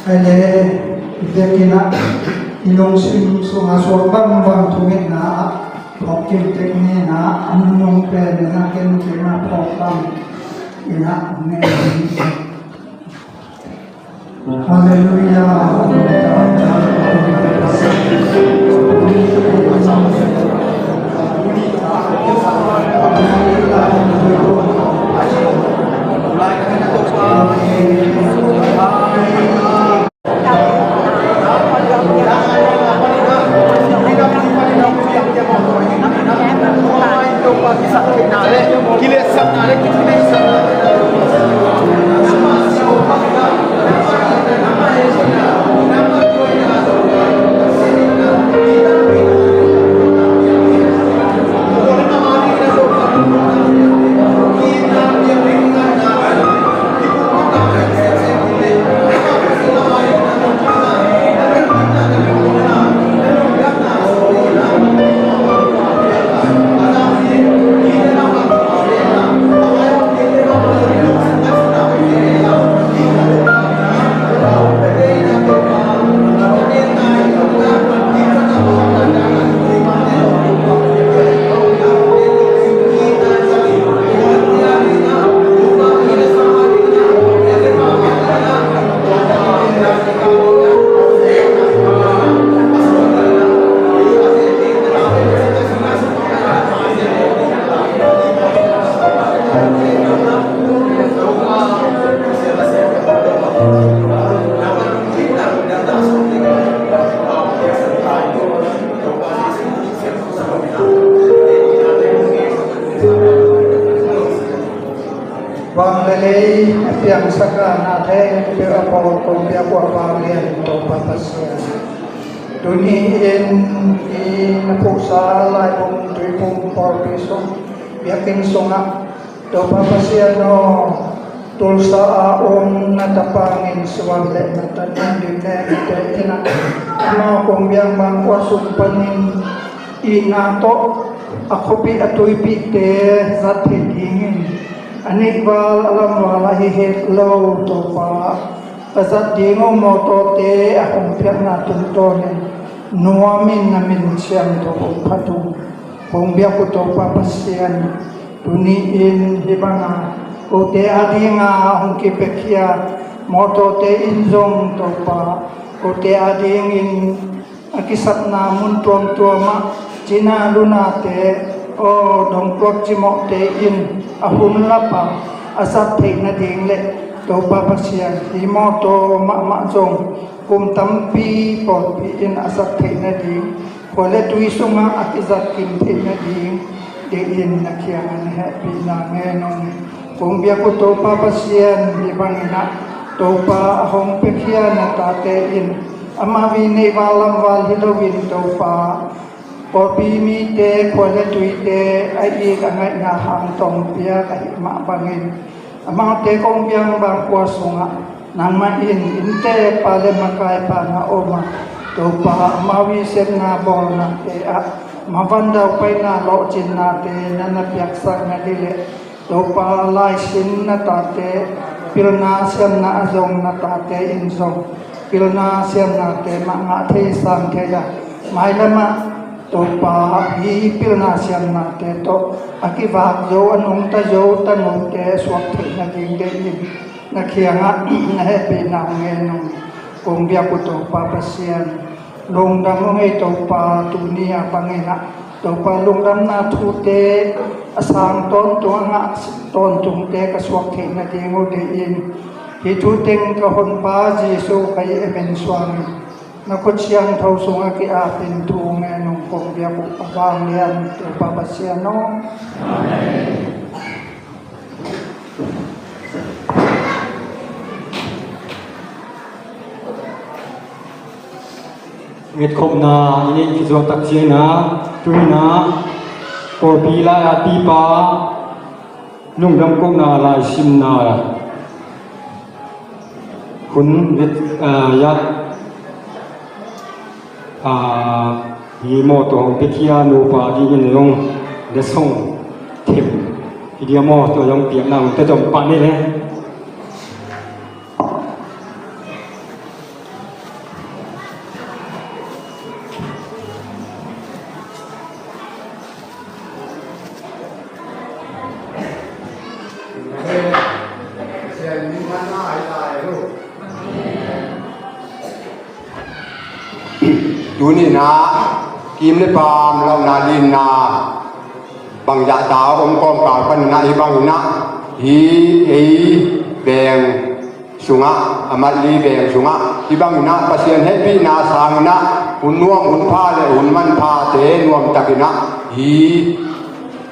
Ahi le, i biakinn ah i lungsim sungah suak bangbang thungetna ah phawk kim tek ni na, a nunung pen in ah ken kei mah phawk bang in ah ngen. Halleluiah. Piangsak a na thei peuh a pawl kong piak uh a vanglian Topa Pasian, tuni-in i na phuhsa laibung tuiphum pawlpi sung, biakinn sungah Topa Pasian aw, Tulsa a om na tapangin suan le na tanin dim nengte in ah, amau kong biang bang khua sung panin itna tawh a khuapih a tuipihte zat theih dingin, a neihval a lamval ahi het lo Topa, a zat ding uh mawtawte a hong piakna tungtawnin nuamin na min siangtho hong phat uh, hong biak uh Topa Pasian, tuni-in hih banga kote a dinga hong kipiakhia mawtawte in zong Topa, kote a dingin a kisapna mun tuamtuamah cina lunate aw dongtuak cimawhte in a hun lapa a zat theih nading le Topa Pasian, hih mawtaw mahmah zong kum tampi pawlpi in a zat theih nading, khua le tui sungah a kizat kim theih nading, dingin na kiangah na hehpihna ngen ung. Kong biak uh Topa Pasian, hih bangin ah Topa a hong piakhia na tate in amau i neihval lamval hi loin Topa, pawlpi mite khua le tuite a it a ngaihna hang tawng piak ahih mah bangin, amaute kong biang bang khua sungah nangmah in innteekpa le makaipa na om a, Topa, amau i sepna bawlnate ah mavan daupaina lawhcinnate na na piaksak nading le Topa, laisim na tate, pilna siamna a zong na tate in zong pilna siamnate mah ngah thei sang thei a, mailamah Topa, hih pilna siamnate tawh a kivak zo, a nungta zo tanote suak theih nading dingin na kiangah na hehpihna ngen ung. Kong biak uh Topa Pasian, lungdam ung ei Topa, tuni a bangin ah Topa, lungdamna thute a sang tawntung a ngah tawntungte ka suak theih nading uh dingin, hih thu teng ka Honpa Jesu ka i emen suangin na khut siangtho sungah ki-apin thu ngen ung. Kong biak uh a vanglian Topa Pasian aw. Ngetkhopna i neih kizuak tak ciangin ah, tu-in ah pawlpi lai-at pipa lungdam kohna laisimna hun, ah, ya, ah, hi mawtaw hong piakhia nupa dingin zong letsong them hi dia, mawtaw zong piakna hun te zong pah ni le. Tuni-in ah kim le paam, launa linna bangzah ta om kawmkal panin ah, hih bangin ah, hih ei veng sungah, a Matli veng sungah, hih bangin ah Pasian hehpihna sangin ah hun nuam hun pha le hun manphate nuamtakin ah, hih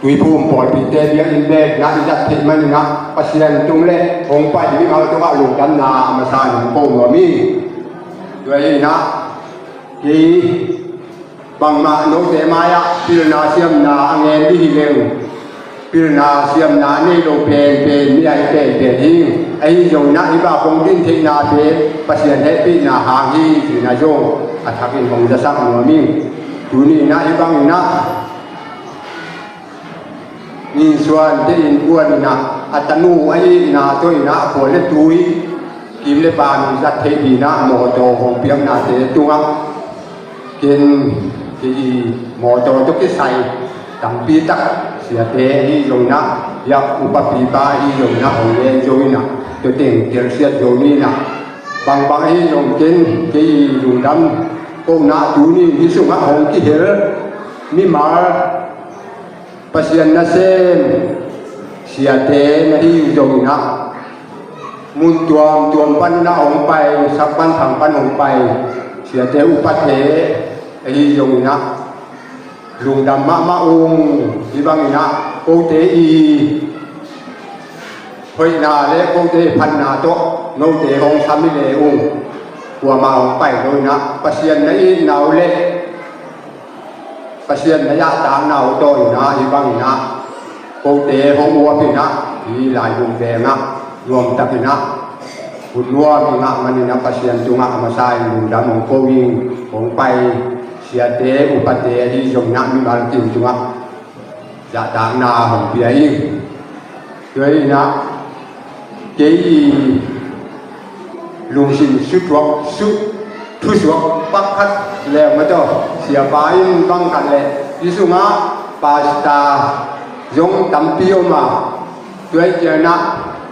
Tuiphum pawlpite biakinn bek na i zat theih manin ah Pasian tung le hong pai mimal tungah lungdamna a masa in hong ko nuam hi. Tua hi in ah kei bangmah note mai-ah pilna siamna a ngen dih hi leng, pilna siamna a nei lo penpen mi ahi penpen hi. Ahi zongin ah hih bang kong din theihnate Pasian hehpihna hang hi cihna zong a thakin hong zasak nuam hi. Tuni in ah hih bangin ah Min suan te in kuan in ah, a tanu a itna tawh in ah, a khual le tui, kim le paam in zat theih ding in ah mawtaw hong piaknate tungah ken kei mawtaw tawh kisai tampi tak siate ahi zongin ah, yak upapipa ahi zongin ah hong len zo in ah, tua teng telsiat zo ni in ah, bangbang ahi zong ken kei lungdam kohna tuni hih sungah hong kihel mimal Pasian nasem siate na hi uh zongin ah, mun tuamtuam pan in ah hong pai, sak pan thang pan hong pai siate, upate ahi zongin ah, lungdam mahmah ung. Hih bangin ah kote i Hoihna le kote phatna tawh note hong sam hi le ung. Kuamah hong pai lo in ah Pasian na itna uh le Pasian na zahtakna uh tawh in ah hih bangin ah kote hong uap in ah hih Laibung veng ah nuamtak in ah hun nuam i ngah manin ah Pasian tungah a masa in lungdam hong ko ing. Hong pai siate upate ahi zongin ah mimal kim tungah zahtakna hong pia ing. Tua in ah kei i lungsim sutuak su thusuak pak khat le mah tawh siapa in bang khat le i sungah pasta zong tampi om a, tua i cianah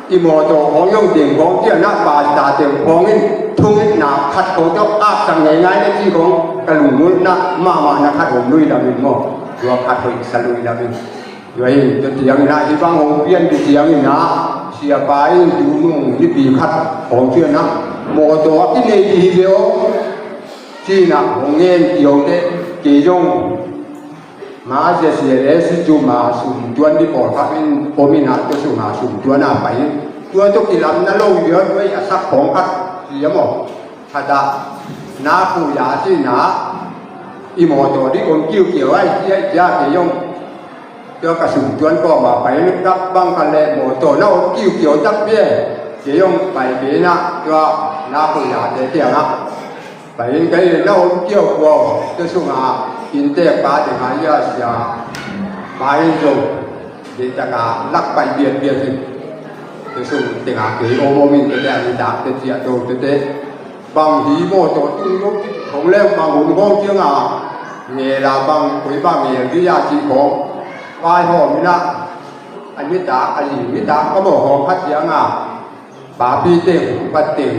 i mawtaw khawng zong teng khawng cianah pasta teng khawng in thungetna khat khawng tawh aksak ngeingai na ci khawng ka lungnulhna mahmahna khat om lui lamin maw, tua khat hoih sa lui lamin. Tua in tua ciangin ah hih bang hong pian tua ciangin ah siapa in tu nung nipi khat hong cianah mawtaw a kinei dih hi ve aw. Ci-in ah hong ngen kio teh kei zong ma zia sia le si cu ma sum tuan dih pawlkhat in om in ah tua sungah sum tuan a pai in tua tawh kilamna lo i a tua i a sak khawng khat ci a maw. Khatah na khuya ci-in ah i mawtaw dih om kiukiau ai ci a i cia kei zong tua ka sum tuan kawmah pai in kap bang khat le mawtaw na om kiukiau tak bia kei zong pai kei in ah tua na khuya te kiangah pai in ka in na om kiaukiau tua sungah inntek pa teng ah i a sia pa in zong deihtak a lak pai biatbiat in tua sung tengah kei om om in tua te a nitak te ciah to tua te bang hi mawtaw tung lo hong leng bang hun hong ciangah ngel a bang koi bang ngel dih a cih khawng vaihawm in ah a nitak a zi nitak ka mawh hawm khat ciangah papi teng upat teng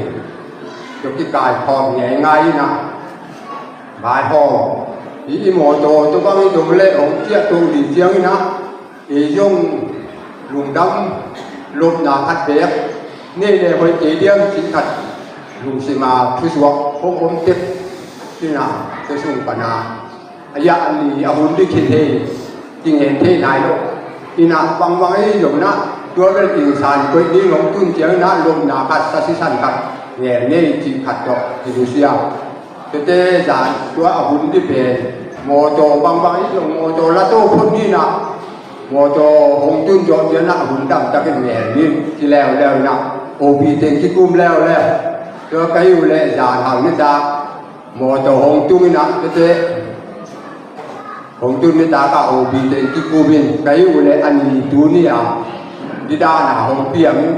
tua kikaikhawm ngeingai in ah vaihawm hi i mawtaw tua bang i dong le hong ciah to dih ciangin ah ei zong lungdam lopna khat beek nei le hoih kei diam cih khat lungsim a thusuak hong om tek in ah tua sung pan a a yah a ni a hun dih khit thei kingen thei nai lo in ah bangbang ei zong in ah tua bel kingsan koih ding hong tun ciangin ah lopna khat sa sisan khat ngel ngei cih khat tawh kilusia. Tete zan tua a hun dih pen mawtaw bangbang ei zong mawtaw la to phot ni in ah mawtaw hong tun zawh ciangin ah a hun damtakin ngel ni ci leuleu in ah obi teng kikum leuleu tua ka hi uh leh zan hau nitak mawtaw hong tung in ah tete hong tun nitak a obi teng kikum in ka hi uh leh a ni tu ni a didana hong piang in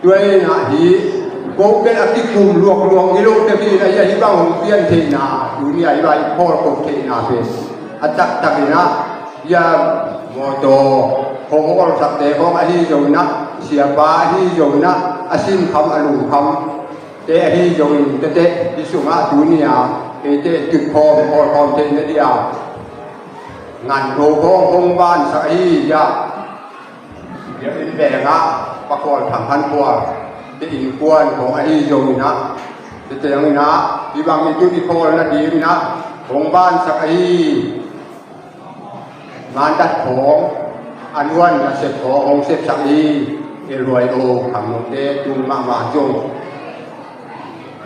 tua in ah hi ko pen a kikum luakluak hi lo te hi in ah hi a hi bang hong pian theihna tu ni a hi bang i khawl ko theihna pen a taktak in ah hi a mawtaw hong awlsakte khawng ahi zongin ah siapa ahi zongin ah a sinkham a lungkham te ahi zongin tete hi sungah tu ni a eite tutkhawm awlkhawm theihna dia ngan ko khawng hong bansak ahi hi a Biakinn vengah pakhual thangkhan khual te innkuan khawng ahi zongin ah tete zongin ah hi bang i tut i khawl nadingin ah hong bansak ahi mandat khawng a nuan a sep khawng hong sepsak hi. Elhuai aw khangnote tung mahmah zong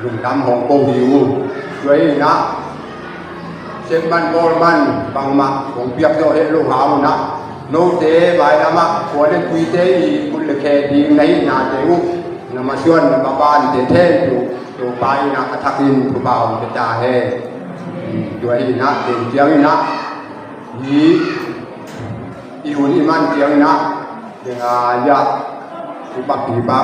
lungdam hong ko hi uh. Tua hi in ah sep man bawl man bangmah hong piak zawh heh lo hang un ah note mailamah khua le kuite i kut le khe ding na hihnate uh na masuan na mabante themtu Topa in ah a thakin thupha hong pia ta hen. Tua hi in ah teng ciang in ah hi i hun i man ciang in ah Denga ya upa pipa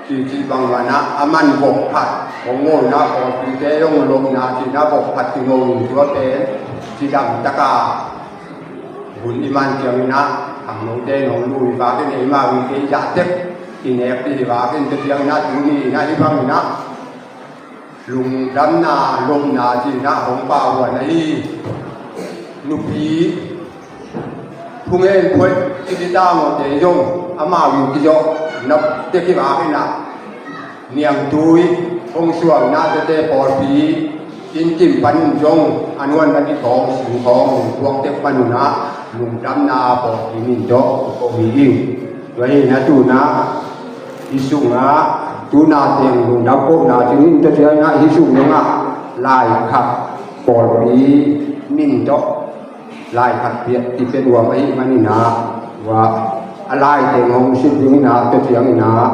cici bang mana aman gok khat hong ngona kong pite long long na cina gok khat kingo tua pen cidam taka hun iman ciang ina ang nong te nong lui ba ke nei ma wi ke ya tek inek ti ba ke te ciang ina tuni ina i bang ina lungdamna lomna cina hong pau huan ahi. Nupi phungen phoih kiti ta ngawte zong amau in kizawh na te kibak ina niangtui hong suangna tete pawlpi in kim panin zong a nuan na kithawng sing thawng hong tuak tek panuna lungdamna pawlpi min zawh ko hi in. Tua hi na tu na, hi sungah, tu na teng lungdam kohna cingin tua ciang na hi sung nungah, lai khat pawlpi min tawh, lai khat piak, i pia nuam ahih manin ah, tua, a lai teng hong sin dingin ah, tua ciangin ah,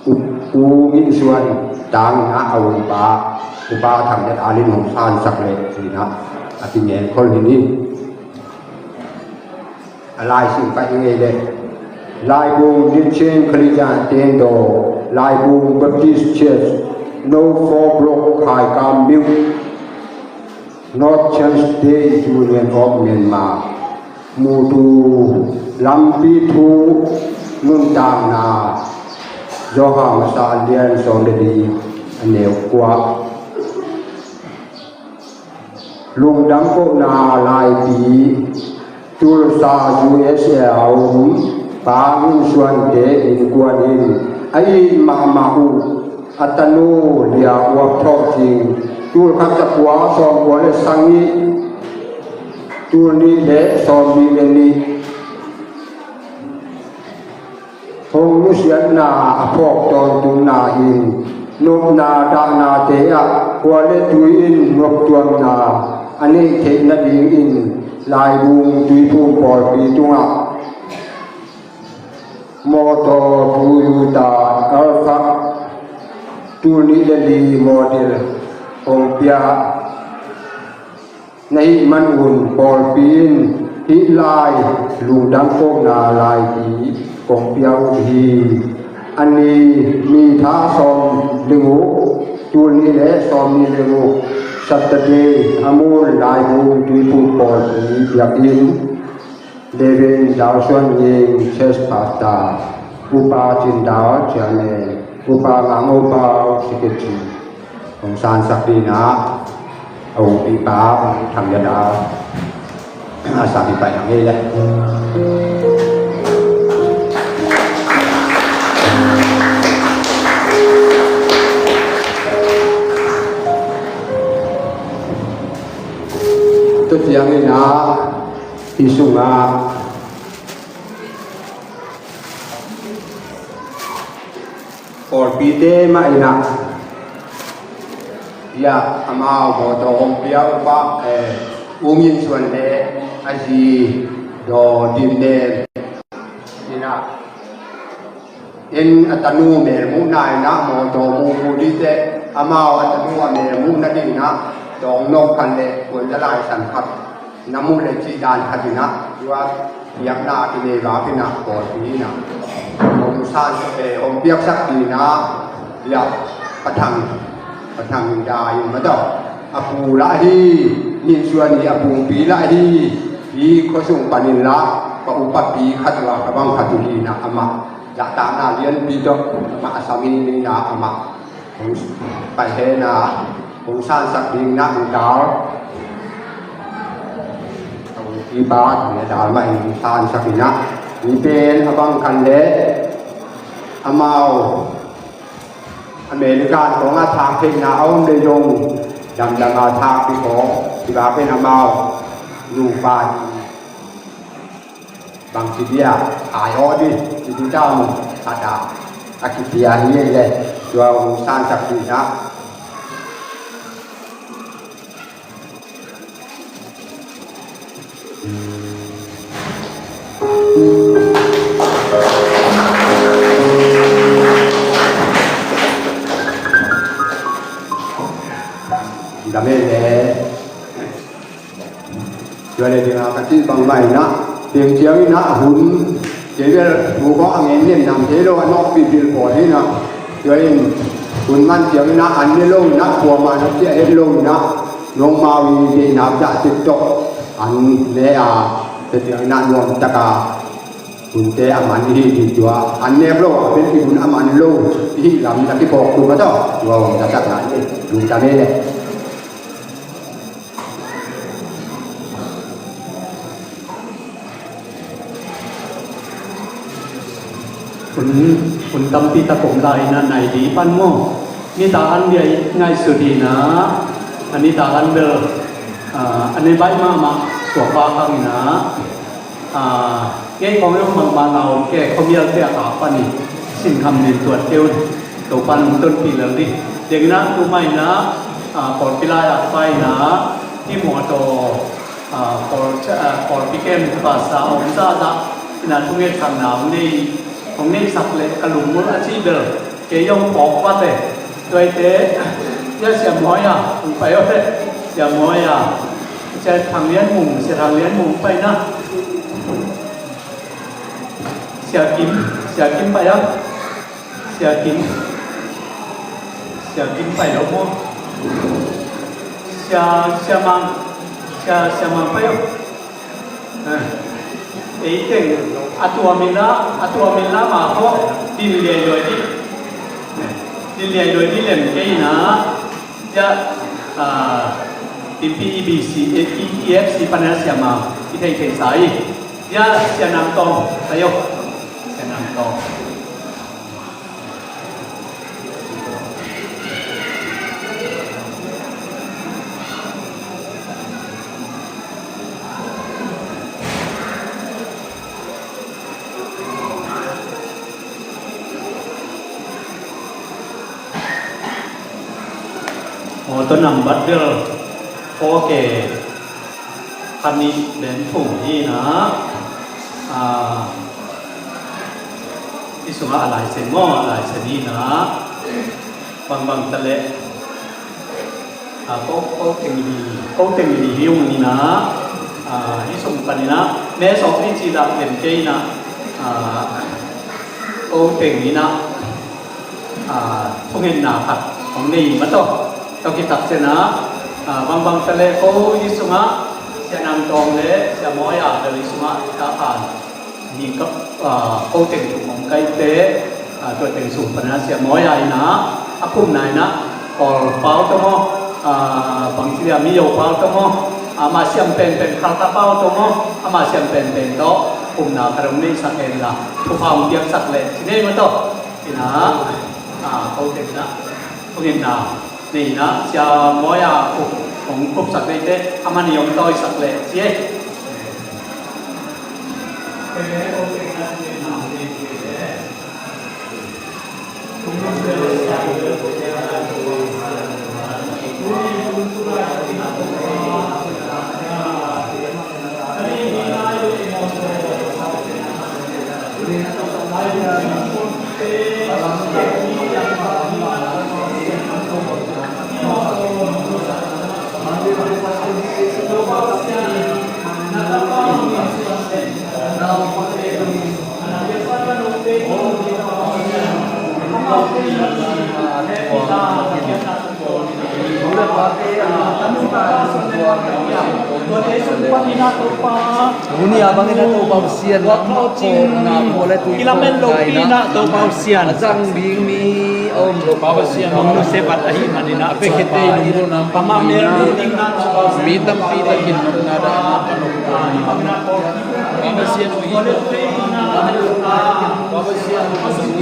U, U Min Suan tangin ah a upa, upa Thang Yat Alin hong sansak leh cin ah a kingen khol hi ni. A lai sim pai ngei leh. Laibung Niching Khristian Tendo, Laibung Baptist Church, No four Block, Khaikam Myo, North Chin State, Union of Myanmar. Mutu lampi thu nuntakna, Johan masa a lian sawm le li, a neu kua. Lungdam kohna laipi, Tulsa, U S A a om Pa Min Suante innkuan in a it mahmah uh a tanu Lia Uap Thawh Cing, tul khat za kua sawm kua le sagih, tul nih le sawm nih le nih hong nusiatna a phawk tawntungna in nopna dahnate ah kua le tui in noptuamna a neih theih nadingin Laibung Tuiphum pawlpi tungah mawtaw Toyota Alphard tul nih le li model hong pia na hih manun pawlpi in hih lai lungdam kohna laipi kong pia uh hi. A ni ni tha sawm le guk, tul nih le sawm nih le guk, Saturday a mun Laibung Tuiphum pawlpi biakinn Reverend Dal Suan Nging, Church Pastor, Upa Cin Dal, Chairman, Upa Ngang Upa, Secretary, hong sansak dingin ah, a upa Thang Yat Dal, a sak ding pai ngei leh. Tua ciangin ah, hi sungah pawlpite mah in ah, ya, amau mawtaw hong pia uh pa, eh, U Min Suan le a zi Daw Dim Neng in ah, in a tanu melmuhna in ah mawtaw muhmuh ding teh, amau a tanu a melmuh nadingin ah dawng nawk khat le kuan la lai san khat na muh le cih dan khat in ah, tua biakna a kinei vak in ah pawlpi in ah hong sansak, eh, hong piaksak dingin ah, ya, Pa Thang, Pa Thang Da in mah tawh, a pu lah hi, Min Suan hi a pumpi lah hi, hi khua sung panin lah ka upapi khat uh a ka bang khat uh hi in ah amah zahtakna lianpi tawh amah a sam in ah amah hong pai hen a, hong sansak dingin ah hong dal. Hong kipat hong dal mah in hong sansak in ah, mi pen a bang khat le amau American kong a thak theihna a om le zong, damdam a thak ding kong, tua pen amau nupa bang ci dia, ai aw di, ci di tam, a da, a kipia hi le, tua hong sansak dingin ah. Dam e le. Tua le ding a ka cih bang mah in ah, teng ciangin ah hun, kei bel thu khawng a ngen nem nam thei lo a, nawk pilpil pawl hi in ah. Tua in hun man ciangin ah an ne lo in ah, kuamah na ciah het lo in ah, nongmau i deihna zah cik tawh an ne a, tua ciangin ah nuam tak a hunte a man i hi ding, tua an nek lo a pen i hun a man lo i hih lam na kiphawk tung a tawh, tua hong zasak ngai, lungdam e le. Hun, hun tampi tak om lai in ah nai ding pan maw. Nitak an bia i ngaihsut in ah, a nitak an bel, ah, a ne baih mahmah suak bak hang in ah, ah, Kei kong yong mahmah na om kei, khuamial piak a pan i sin kham din tuat kei un. Topa'n hong tonpih lel dih. Dengna tu mah ina, a, pawlpi lai a pai ina, Timothy, a, pawl, a, pawlpi kem pasa om zahzah ina thunget sakna hong nei, hong neisak leh ka lungmul a cih bel kei hong phawk vat e. Tuaite, sia, Sia Mawi a, hong pai aw te, Sia Mawi a. Sia Thang Lian Mung, Sia Thang Lian Mung pai na. Sia Kim, Sia Kim pai a. Sia Kim, Sia Kim pai lo maw. Sia, Sia Mang, Sia, Sia Mang pai aw. Ei teng a tuam in la, a tuam in la mah khaw din liailuai dih. Din liailuai dih lem kei ina. Sia, a, Timpi E B C, E F C pan a Sia Mang i thei thei sa i. Sia, Sia Nam Tawng, sia Nam Tawng. Aw, tua nambat bel four K khat nih ben phung hi na, a, i sungah a laisen maw, a laisen hi na, bangbang ta leh, a, ko, ko teng li, ko teng li hi ung hi na, a, i sung pan hi na, me sawk ni ci dak den kei na, a, ko teng hi na, a, thungetna khat hong nei mah tawh. Tua khit tak ciangin a, a, bangbang ta leh ko i sungah Sia Nam Tawng leh Sia Mawi a bel i sungah i ta khan hi ka, a, ko teng tung hong kaite, a, tua teng sung pan a Sia Mawi a ina, a khumna ina, Kawl pau tawh maw, a, bang ci dia Mizo pau tawh maw, ama siam penpen Khalkha pau tawh maw, ama siam penpen tawh khumna ka dong nei sak en la, thupha hong piak sak leh ci nei mah tawh. Ina, a, ko teng ina, ko teng ina, nei ina, Sia Mawi a khup, hong khupsak neite, a man i hong tawisak leh ci ei. Tuni a bangin a Topa Pasian, a mawh khawhna pua le tui khawhna in a zang ding mi a om lo. Topa Pasian hong nusia vat ahih manin a, a pekhiate i lungdam, amah mel mu ding na Topa Pasian, mi tampi takin nopna dahna a nop, Topa Pasian hong hi, Topa Pasian hong hi, Topa Pasian hong hi.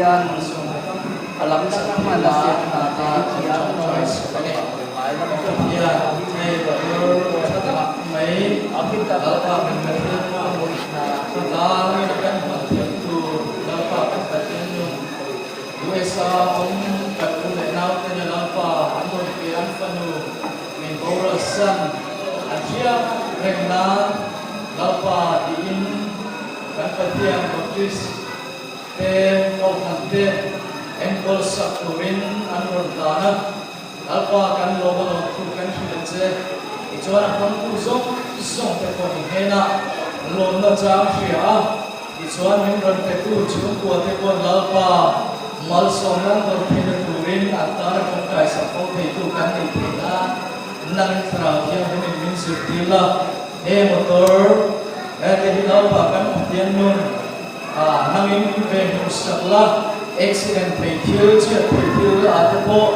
A lamsak man a, a lamsak man a, U S a om kan u le naute na Lalpa, an honpia an fanu min boral san, an thiang rengna Lalpa dihin kan Pathian Baptist te kohante enkolsak turin an hon tana Lalpa kan lawm a lawmthu kan hilh a ce. I cuan a hangtu zong zongte pawh i hnenah lawmna cang hria a, i cuan min ron petu chungkuate pawh Lalpa malsawmna an dawr theihna turin an tana kong kaisak kong theitu kan neih theihna nang in Thlarau Thianghlimin min zirtir la. He motor, he te hi Lalpa kan Pathian nun, a, nangin min venhimsak la, accident thei thil, ciah thei thil a te pawh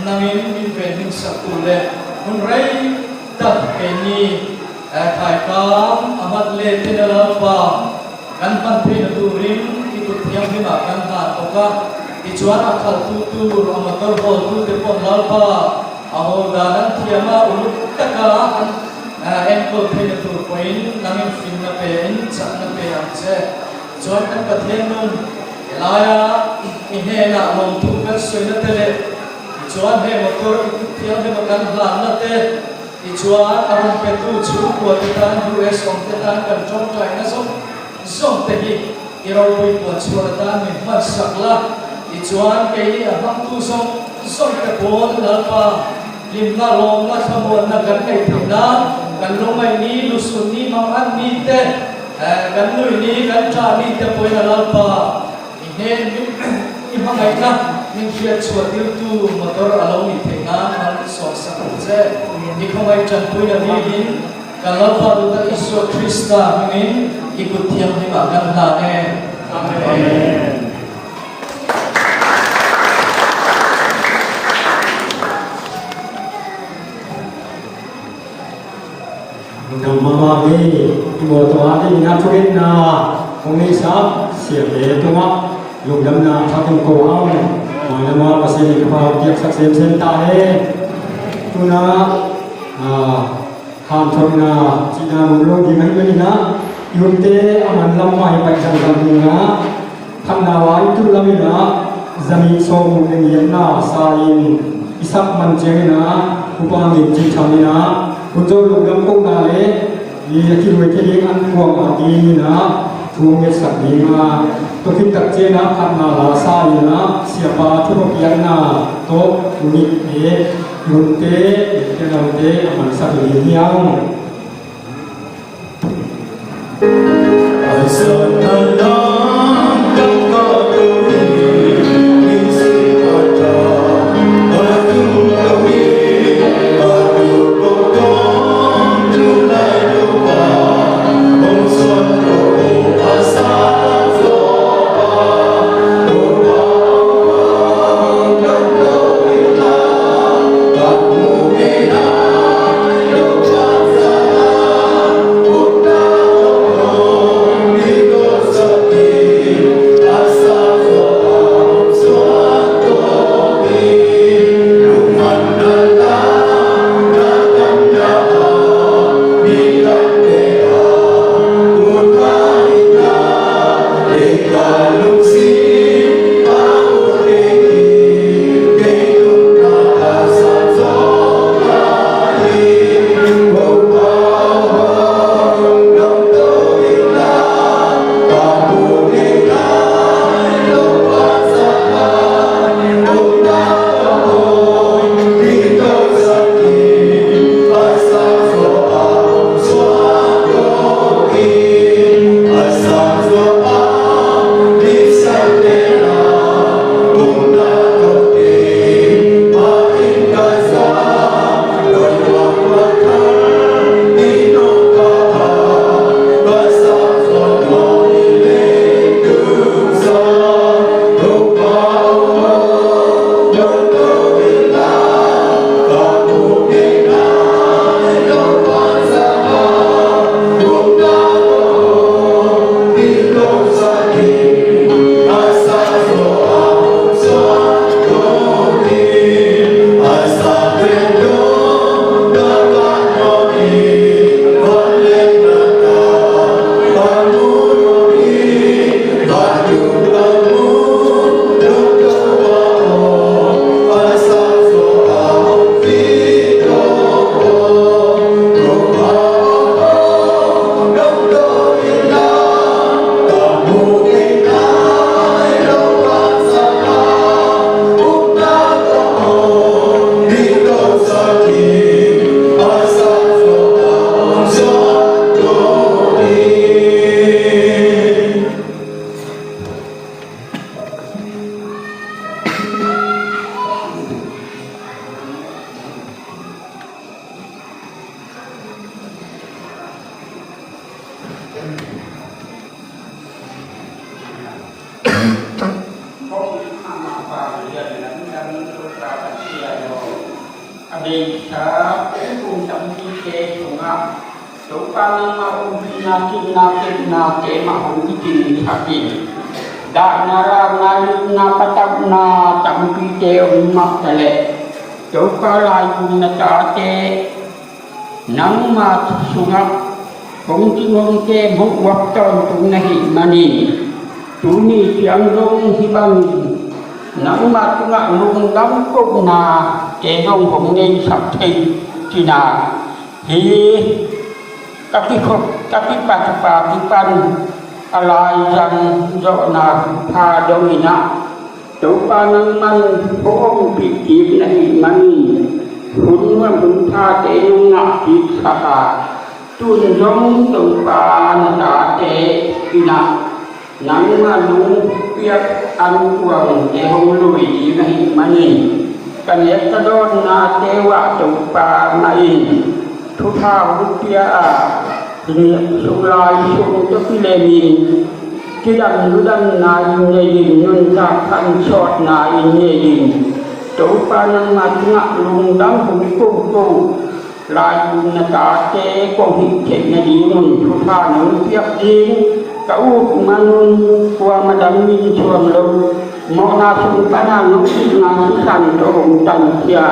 nangin min venhimsak tu le hun rei tak keini, a, thaikam a mat le tena Lalpa kan hman theihna turin i kut thianghlimah kan hlan bawk a, i cuan a khaltu tur a motor hawltute pawh Lalpa a hawl dan an thiam a, uluk taka an, a, enkol theihna tur pawhin nangin finna pe in, cakna pe ang ce. Cuan kan Pathian nun, i lai-a i hnenah lawmthu kan suaina te le i cuan he motor i kut thianghlimah kan hlanna te, i cuan a hon petu chungkuate tan, U S omte tan kan ṭawngṭaina zong zongte hi i ropui puan chuan a tan min hmansak la. I cuan keini a hmangtu zong zongte pawl Lalpa limna lawmna thamuanna kan neih theihna, kan lungngaih ni, lusun ni, mangan ni te, eh, kan nui ni, kan ṭah ni te pawhin a Lalpa i hnen min, i hmangaihna min hriat chhuah dirtu motor a lo nih theihna malsawmsak uh ce. I khawngaih ṭanpuina dingin kan Lalpa tuta Isua Krista hmingin i kut thianghlimah kan hlan e. Amen. Lungdam mahmah hi. I mawtaw a dingin a thungetna hong neihsak siate tungah lungdamna thak in ko ang. Mailam ah Pasian in thupha hong piaksak semsem ta hen. Tuna, ah, hanthotna cihna mun lo ding ahih manin ah, i hunte a man lam mah i paih zangzang ding ah, phatna vai tul lam in ah, zanih sawmguk le giatna sa in i sak man ciangin ah, Upa Ngin Cin Thang in ah, hun zo lungdam kohna le i a kihuai thei ding an kuang a ding in ah, thu hong ngetsak ding a, tua khit tak ciangin ah phatna la sa in ah, siapa thupha piakna tawh u nih te, hunte, te naute a mansak ding hi hang. Kong it mahmah Pasian, lamdang Topa Pasian aw. A beisa kum tampite sungah Topa nangmah ompihna, cinna, kepnate mah hong kicingsak in, dahna, rauna, lutna, patauhna tampite om mah taleh, Topa, laibu na tate nangma sungah hong cing hong kem, hong uap tawntung na hih manin, tuni ciang zong hih bang nangma tungah lungdam kohna kei hong hong neisak thei cihna hi. Ka kikhop, ka kipatpa kipan a laizang zawhna pha dongin ah, Topa nangman hong ompih kik na hih manin, hun nuam hun thate nong ngah kiksak a, tun zong Topa na tate in ah, nangma nong piak an kuangte hong lui ding ahih manin, ka nek ka dawnnate uh ah Topa mah in thupha hong pia a, sung lai sung tawh kilemin, cidam ludamna in nei ding, nuntak khansawtna in nei ding, Topa nangma tungah lungdam hong kohkoh, laibu na tate ko hih theih nadingun thupha nong piak ding, ka ut manun kuamah dang min suang lo, mawhna sung pana nong itna sisan tawh hong tankhia,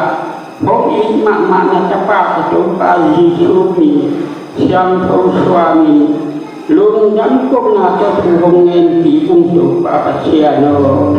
hong it mahmah na Tapa ka Topa Jesu min siangtho suangin, lungdam kohna tawh thu hong ngen kik ung Topa Pasian aw.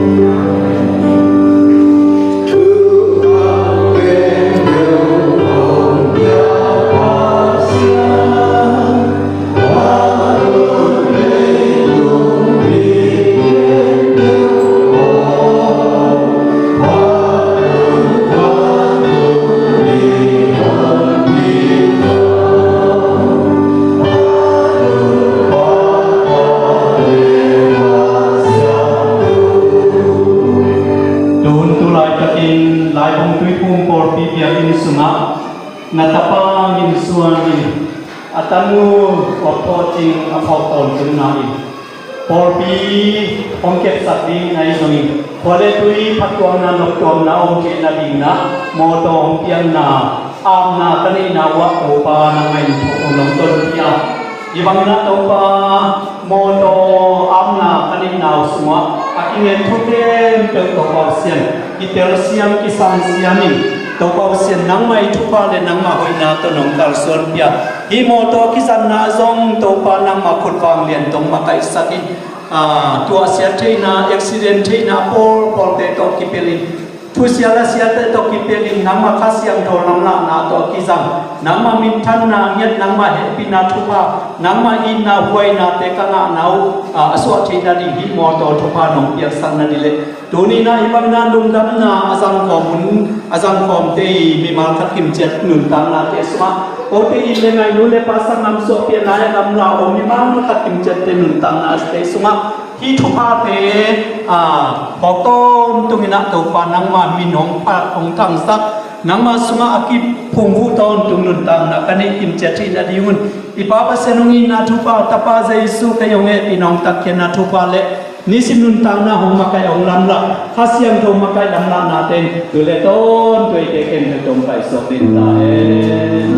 Tun tu laitakin Laibung Tuiphum pawlpi biakinn sungah na tapa min suangin a tanu Awp Thaw Cing a phawk tawntungna in pawlpi hong kepsak ding ahi zongin, khua le tui phattuamna noptuamna om theihna dingin ah mawtaw hong piakna, apna ka neihna uh ah Topa nangmah in thong nong tonpih a, hih bangin ah Topa mawtaw apna ka neihna uh sungah a kingen thu khempeuh Topa Pasian, kitel siam kisam siam in, Topa Pasian nangmah i thupha le nangmah hoihna tawh nong kalsuanpih a, hih mawtaw kizanna zong Topa nangmah khut vanglian tawh makaihsak in, ah, tuahsiat theihna, accident theihna pawlpawlte tawh kipelh in, thusia lasiate tawh kipelh in, nangmah Kha Siangtho lamlahna tawh kizang, nangmah minthanna ngiat, nangmah hehpihna thupha, nangmah itna huainate ka ngahna uh, ah, a suah theihna ding hih mawtaw thupha nong piaksak nading le tuni-in ah hih bangin ah lungdamna a zangkhawm hun, a zangkhawmte i mimal khat kimciat nuntaknate sungah, kote in le ngaihnu le pa, sanggam suahpih a, na-in lamlak om mimal khat kimciatte nuntaknate sungah hih thuphate, ah, phawk tawntungin ah Topa nangma min hong pha, hong thangsak, nangma sungah a kiphungvuh tawntung nuntakna ka neih kimciat theih nadingun, i Pa Pasian hong itna thupha, Tapa Jesu Khrih hong hehpihna, hong tatkhiatna thupha le nisim nuntakna hong makaih, hong lamlak, Kha Siangtho makaih lamlahnate in tu le tawntung eite khempeuh tawh hong paisuak den ta hen.